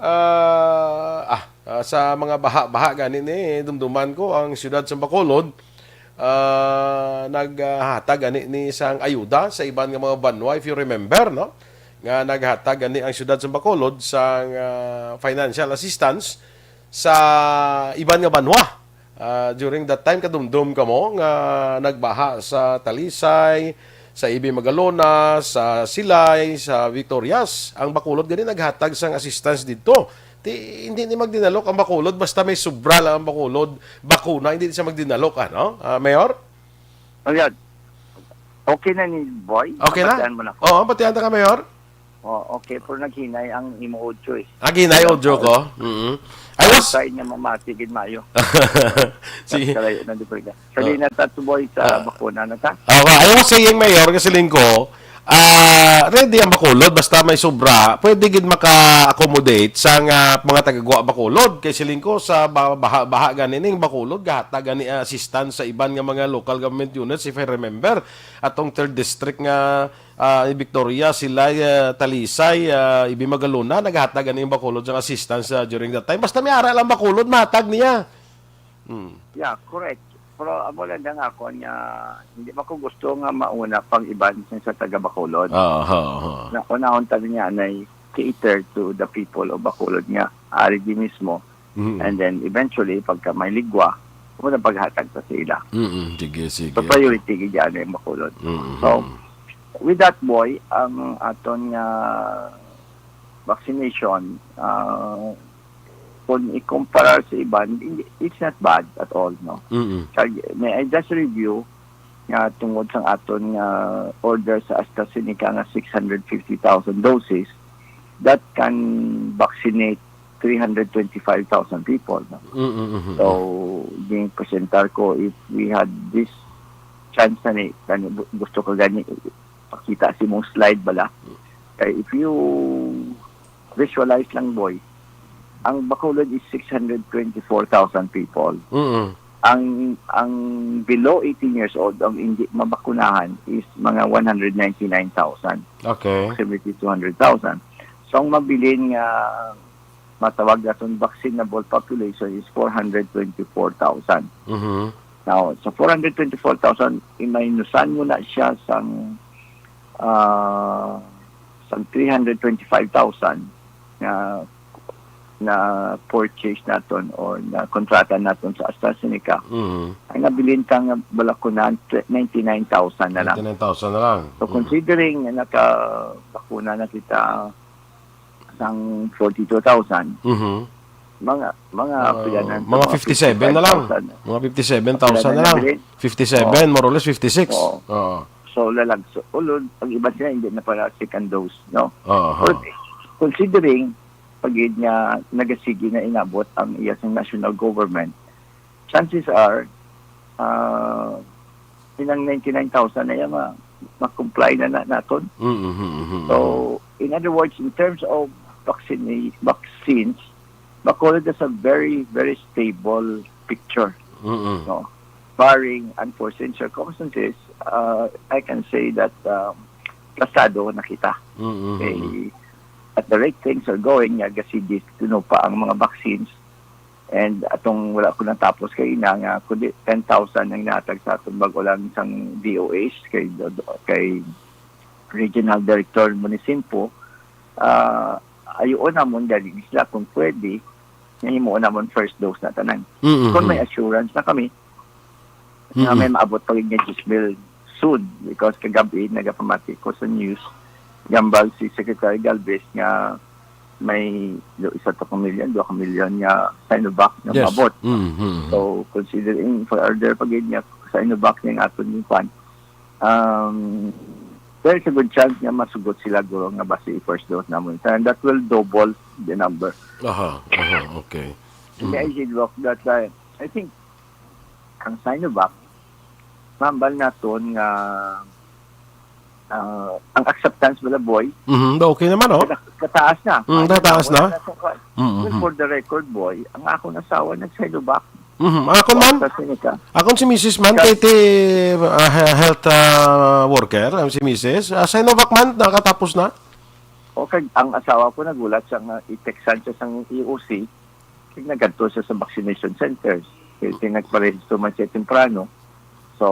ah, ah, ah, sa mga baha-baha gani ni dumduman ko ang siyudad sa Bacolod, ah, naghatag gani ni sang ayuda sa iban nga mga banwa, if you remember, no? Nga naghatag gani ang siyudad sa Bacolod sang, ah, financial assistance sa iban nga banwa. Ah, during that time, kadumdom kamo nga nagbaha sa Talisay, sa Ibi Magalona, sa Silay, sa Victorias. Ang Bacolod gani naghatag sang assistance didto. Ti, hindi ni magdinalok ang Bacolod, basta may sobra lang ang Bacolod, bakuna, hindi siya magdinalok, ano? Ah, Mayor? Ayan. Okay na ni Boy? Okay na? Nabatian mo na ko? Oo, batian ta ka, Mayor. Oh, okay, pero naghinay ang imo audio eh. Ah, hinay Wala audio pa. ko? Mm-mm. I was Outside niya mamati gid maayo. Sige. Kalayo na di ba? Sa Ah. di na ta tuboy sa Ah. bakuna na ta. Ah, wa-, I was saying, Mayor, nga siling ko, ah, ready ang Bacolod, basta may sobra, pwede gid maka-accommodate sa nga mga taga-Gua Bacolod. Kay siling ko, sa ba-, baha, baha gani ning Bacolod, gahatag gani, ah, assistance sa iban nga mga local government units, if I remember, atong third district nga, ah, Victoria, Silay, ah, Talisay, ah, Ibi Magalona, naghatag gani ang Bacolod sang assistance, ah, during that time. Basta may ara lang Bacolod, mahatag niya. Hmm. Yeah, correct. Pero amo lang ang akon nga, hindi man ko gusto nga mauna pang iban sa, sa taga Bacolod. Aha, aha. Na unahon ta niya na cater to the people of Bacolod nga ari di mismo. Mm. And then eventually, pagka may ligwa, amo na paghatag ta sa ila. Mm, sige, sige. So, priority gid yan ang Bacolod. Mm, So, mm. with that, Boy, ang aton nga vaccination, ah, kung ikumpara sa iban, hindi, it's not bad at all, no? Mm-mm. Kag, may I just review nga tungod sa aton nga order sa AstraZeneca nga six hundred fifty thousand doses, that can vaccinate three hundred twenty-five thousand people, no? Mm-mm, mm-mm. So, gin-presentar ko, if we had this chance na ni, gani, bu-, gusto ko gani pakita si mong slide bala. Kay if you visualize lang, boy, ang Bacolod is six hundred twenty-four thousand people. Mm. Ang ang below eighteen years old, ang hindi mabakunahan is mga one hundred ninety-nine thousand, Okay. Approximately two hundred thousand. So ang mabilin nga matawag naton vaccinable population is four hundred twenty-four thousand. Mhm. Now, sa four hundred twenty-four thousand, imaynusan mo na siya sang, ah, sang three hundred twenty-five thousand na, na purchase naton or na kontrata naton sa AstraZeneca. Mhm. Ang nabilin ka nga balakunan, ninety-nine thousand na lang. Ninety-nine thousand na lang. So, Mhm. Considering na nakabakuna na kita sang forty-two thousand, Mhm. mga, mga Ah, pila na, mga fifty-seven na lang. fifty-five thousand. Mga fifty-seven thousand na lang. Pila na nabilin? Fifty-seven, more or less fifty-six. Oo. Oo. So, lalag sa ulod, ang iba sila hindi na pala second dose, no? Oo. But considering, pagid nga nagasigi na inabot ang iya sa national government, chances are, ah, inang ninety-nine thousand na yan, ma- ma-comply na, na naton. Mhm, mhm, mhm. So, in other words, in terms of vaccine, vaccines, Bacolod has a very, very stable picture. Mhm. No? Barring unforeseen circumstances, uh, I can say that um, plasado na kita. Mhm, mhm. Okay. At the rate things are going, nga gasigi kuno pa ang mga vaccines. And atong wala ko natapos kay ina nga kundi ten thousand ang natag sa atong bag-o lang sang D O H kay kay Regional Director Municipio, ah, ayuon namon gani sila kung pwede nga himuon namon first dose na tanan. Mhm. Kung may assurance na kami nga Mhm. may maabot pa gid nga diyes mil soon, because kagabi nagapamati ko sa news, gambal si Secretary Galvez nga may do isa to ka milyon, dua ka milyon nga Sinovac nga Yes. maabot. Mhm. So, considering further pa gid nga Sinovac ning aton yung kwan, um, there is a good chance nga masugot sila, guro, nga basi first dose namon. And that will double the number. Aha, aha, okay. Hindi, I did look that, uh, I think ang Sinovac, mambal naton nga ah, ang acceptance bala, boy, Mhm, okay naman, oh. kata- kataas na. Mm, Ayun kataas na. Wala na sa kwan. Mm, Well, mhm. for the record, boy, ang akong asawa nag-Sinovac. Mhm. Akon man, AstraZeneca. akon si Missus man, kay ti, ah, he- health ah, worker, ang si Missus Ah, Sinovac man, nakatapos na. O kag ang asawa ko nagulat sa nga i-textan siya sang E O C, kag nagadto siya sa vaccination centers. Kay nagparehistro man siya temprano. So,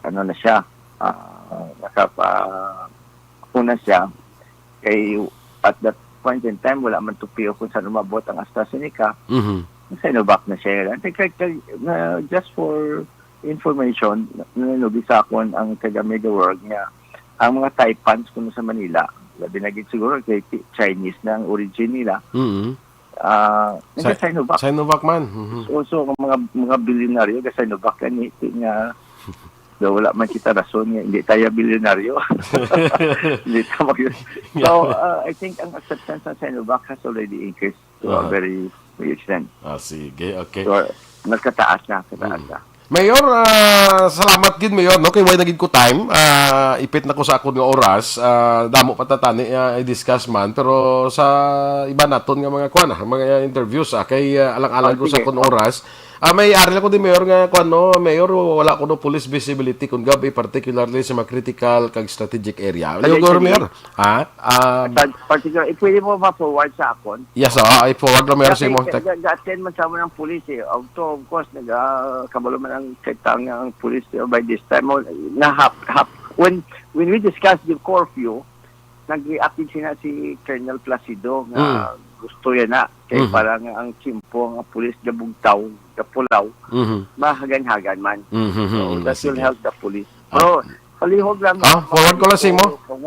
ano na siya, ah, nakapa-, una siya. Kay at that point in time, wala man tupiyo kung saan umabot ang AstraZeneca. Mhm. Sinovac na siya. Kay, kay, kay, na, just for information, nanubi sa akon ang taga Media World nga ang mga Taipans kuno sa Manila, labi na gid siguro kay Chi- Chinese na ang origin nila, Mhm. ah, Sa- nagka-Sinovac. Sinovac man. Mhm. So, so, ang mga, mga bilyonaryo, nagka-Sinovac yan, eh, nga, daw wala man kita rason nga, hindi tayo bilyonaryo. Hindi tayo mag- So, uh, I think ang acceptance ng Sinovac has already increased to a Aha. very big extent. Ah, sige, okay. So, nagkataas na, kataas na. Mayor, ah, salamat gid, Mayor, no, kay way na gid ko time. Ah, ipit na ko sa akon nga oras. Ah, damo pa ta tani ah, i-discuss man, pero sa iba naton nga mga kuan, ah, mga interviews, ah, kay ah, alang-alang Ah, ko sa sige. akon oras. Ah, may ari lang ko din, Mayor, nga kuan, no, Mayor, wala ko no police visibility kung gabi, particularly sa mga critical kag strategic area. Ano Yung yung Mayor, ha? Ah, Sa particular, eh, pwede mo ma-forward sa akon? yes, ah, i-forward lang, Mayor, sa Kasi imong ga- text. ga- ga-attend man sa mo ng pulis eh. Of, to, of course, nag, ah, kabalo man ang kitang ang pulis eh, by this time. Oh, na hap, hap, when, when we discussed the curfew, nag-react din sina si Colonel Placido nga Mm. gusto yan na. Kay Mhm. parang ang tiyempo nga pulis gabugtaw, gapulaw, Mhm. mahagan-hagan man. Mhm, So, mhm, that sige. will help the police. Ah. Pero, palihog lang. Ah, forward ko lang sa imo. Kung,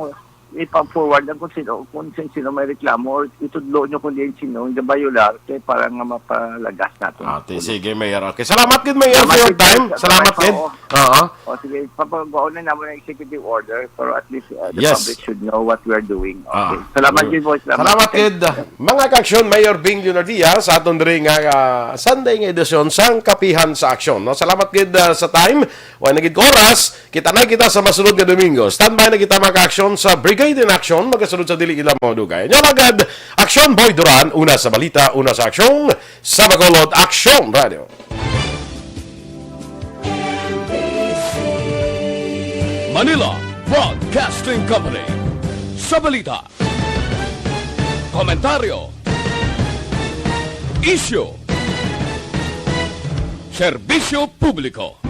ipa-forward lang kung sino, kung sin-, sino may reklamo, or itudlo nyo kung diin sino nga bayular, kay para nga mapalagas nato. Ate, sige, Mayor. Okay. Salamat gid, Mayor, for your time. Salamat gid. Oo. O sige, papagawa na naman ang executive order, pero at least uh, the Yes. public should know what we are doing. Ah. Okay. Salamat gid, boss. Salamat gid. Mga kaaksyon, Mayor Bing Leonardia, sa aton diri nga ah, Sunday nga edisyon sang Kapihan sa Aksyon. No? Salamat gid ah, sa time. Wa na gid ko oras. Kita na kita sa masunod nga Domingo. Standby na kita, mga kaaksyon, sa Brigade in Action. Magasunod sa dili ila mga dugay. Inyo alagad, Aksyon Boy Duran. Una sa balita, una sa aksyon. Sa Bacolod, Aksyon Radio. Manila Broadcasting Company. Sa balita, komentaryo, isyu, serbisyo publiko.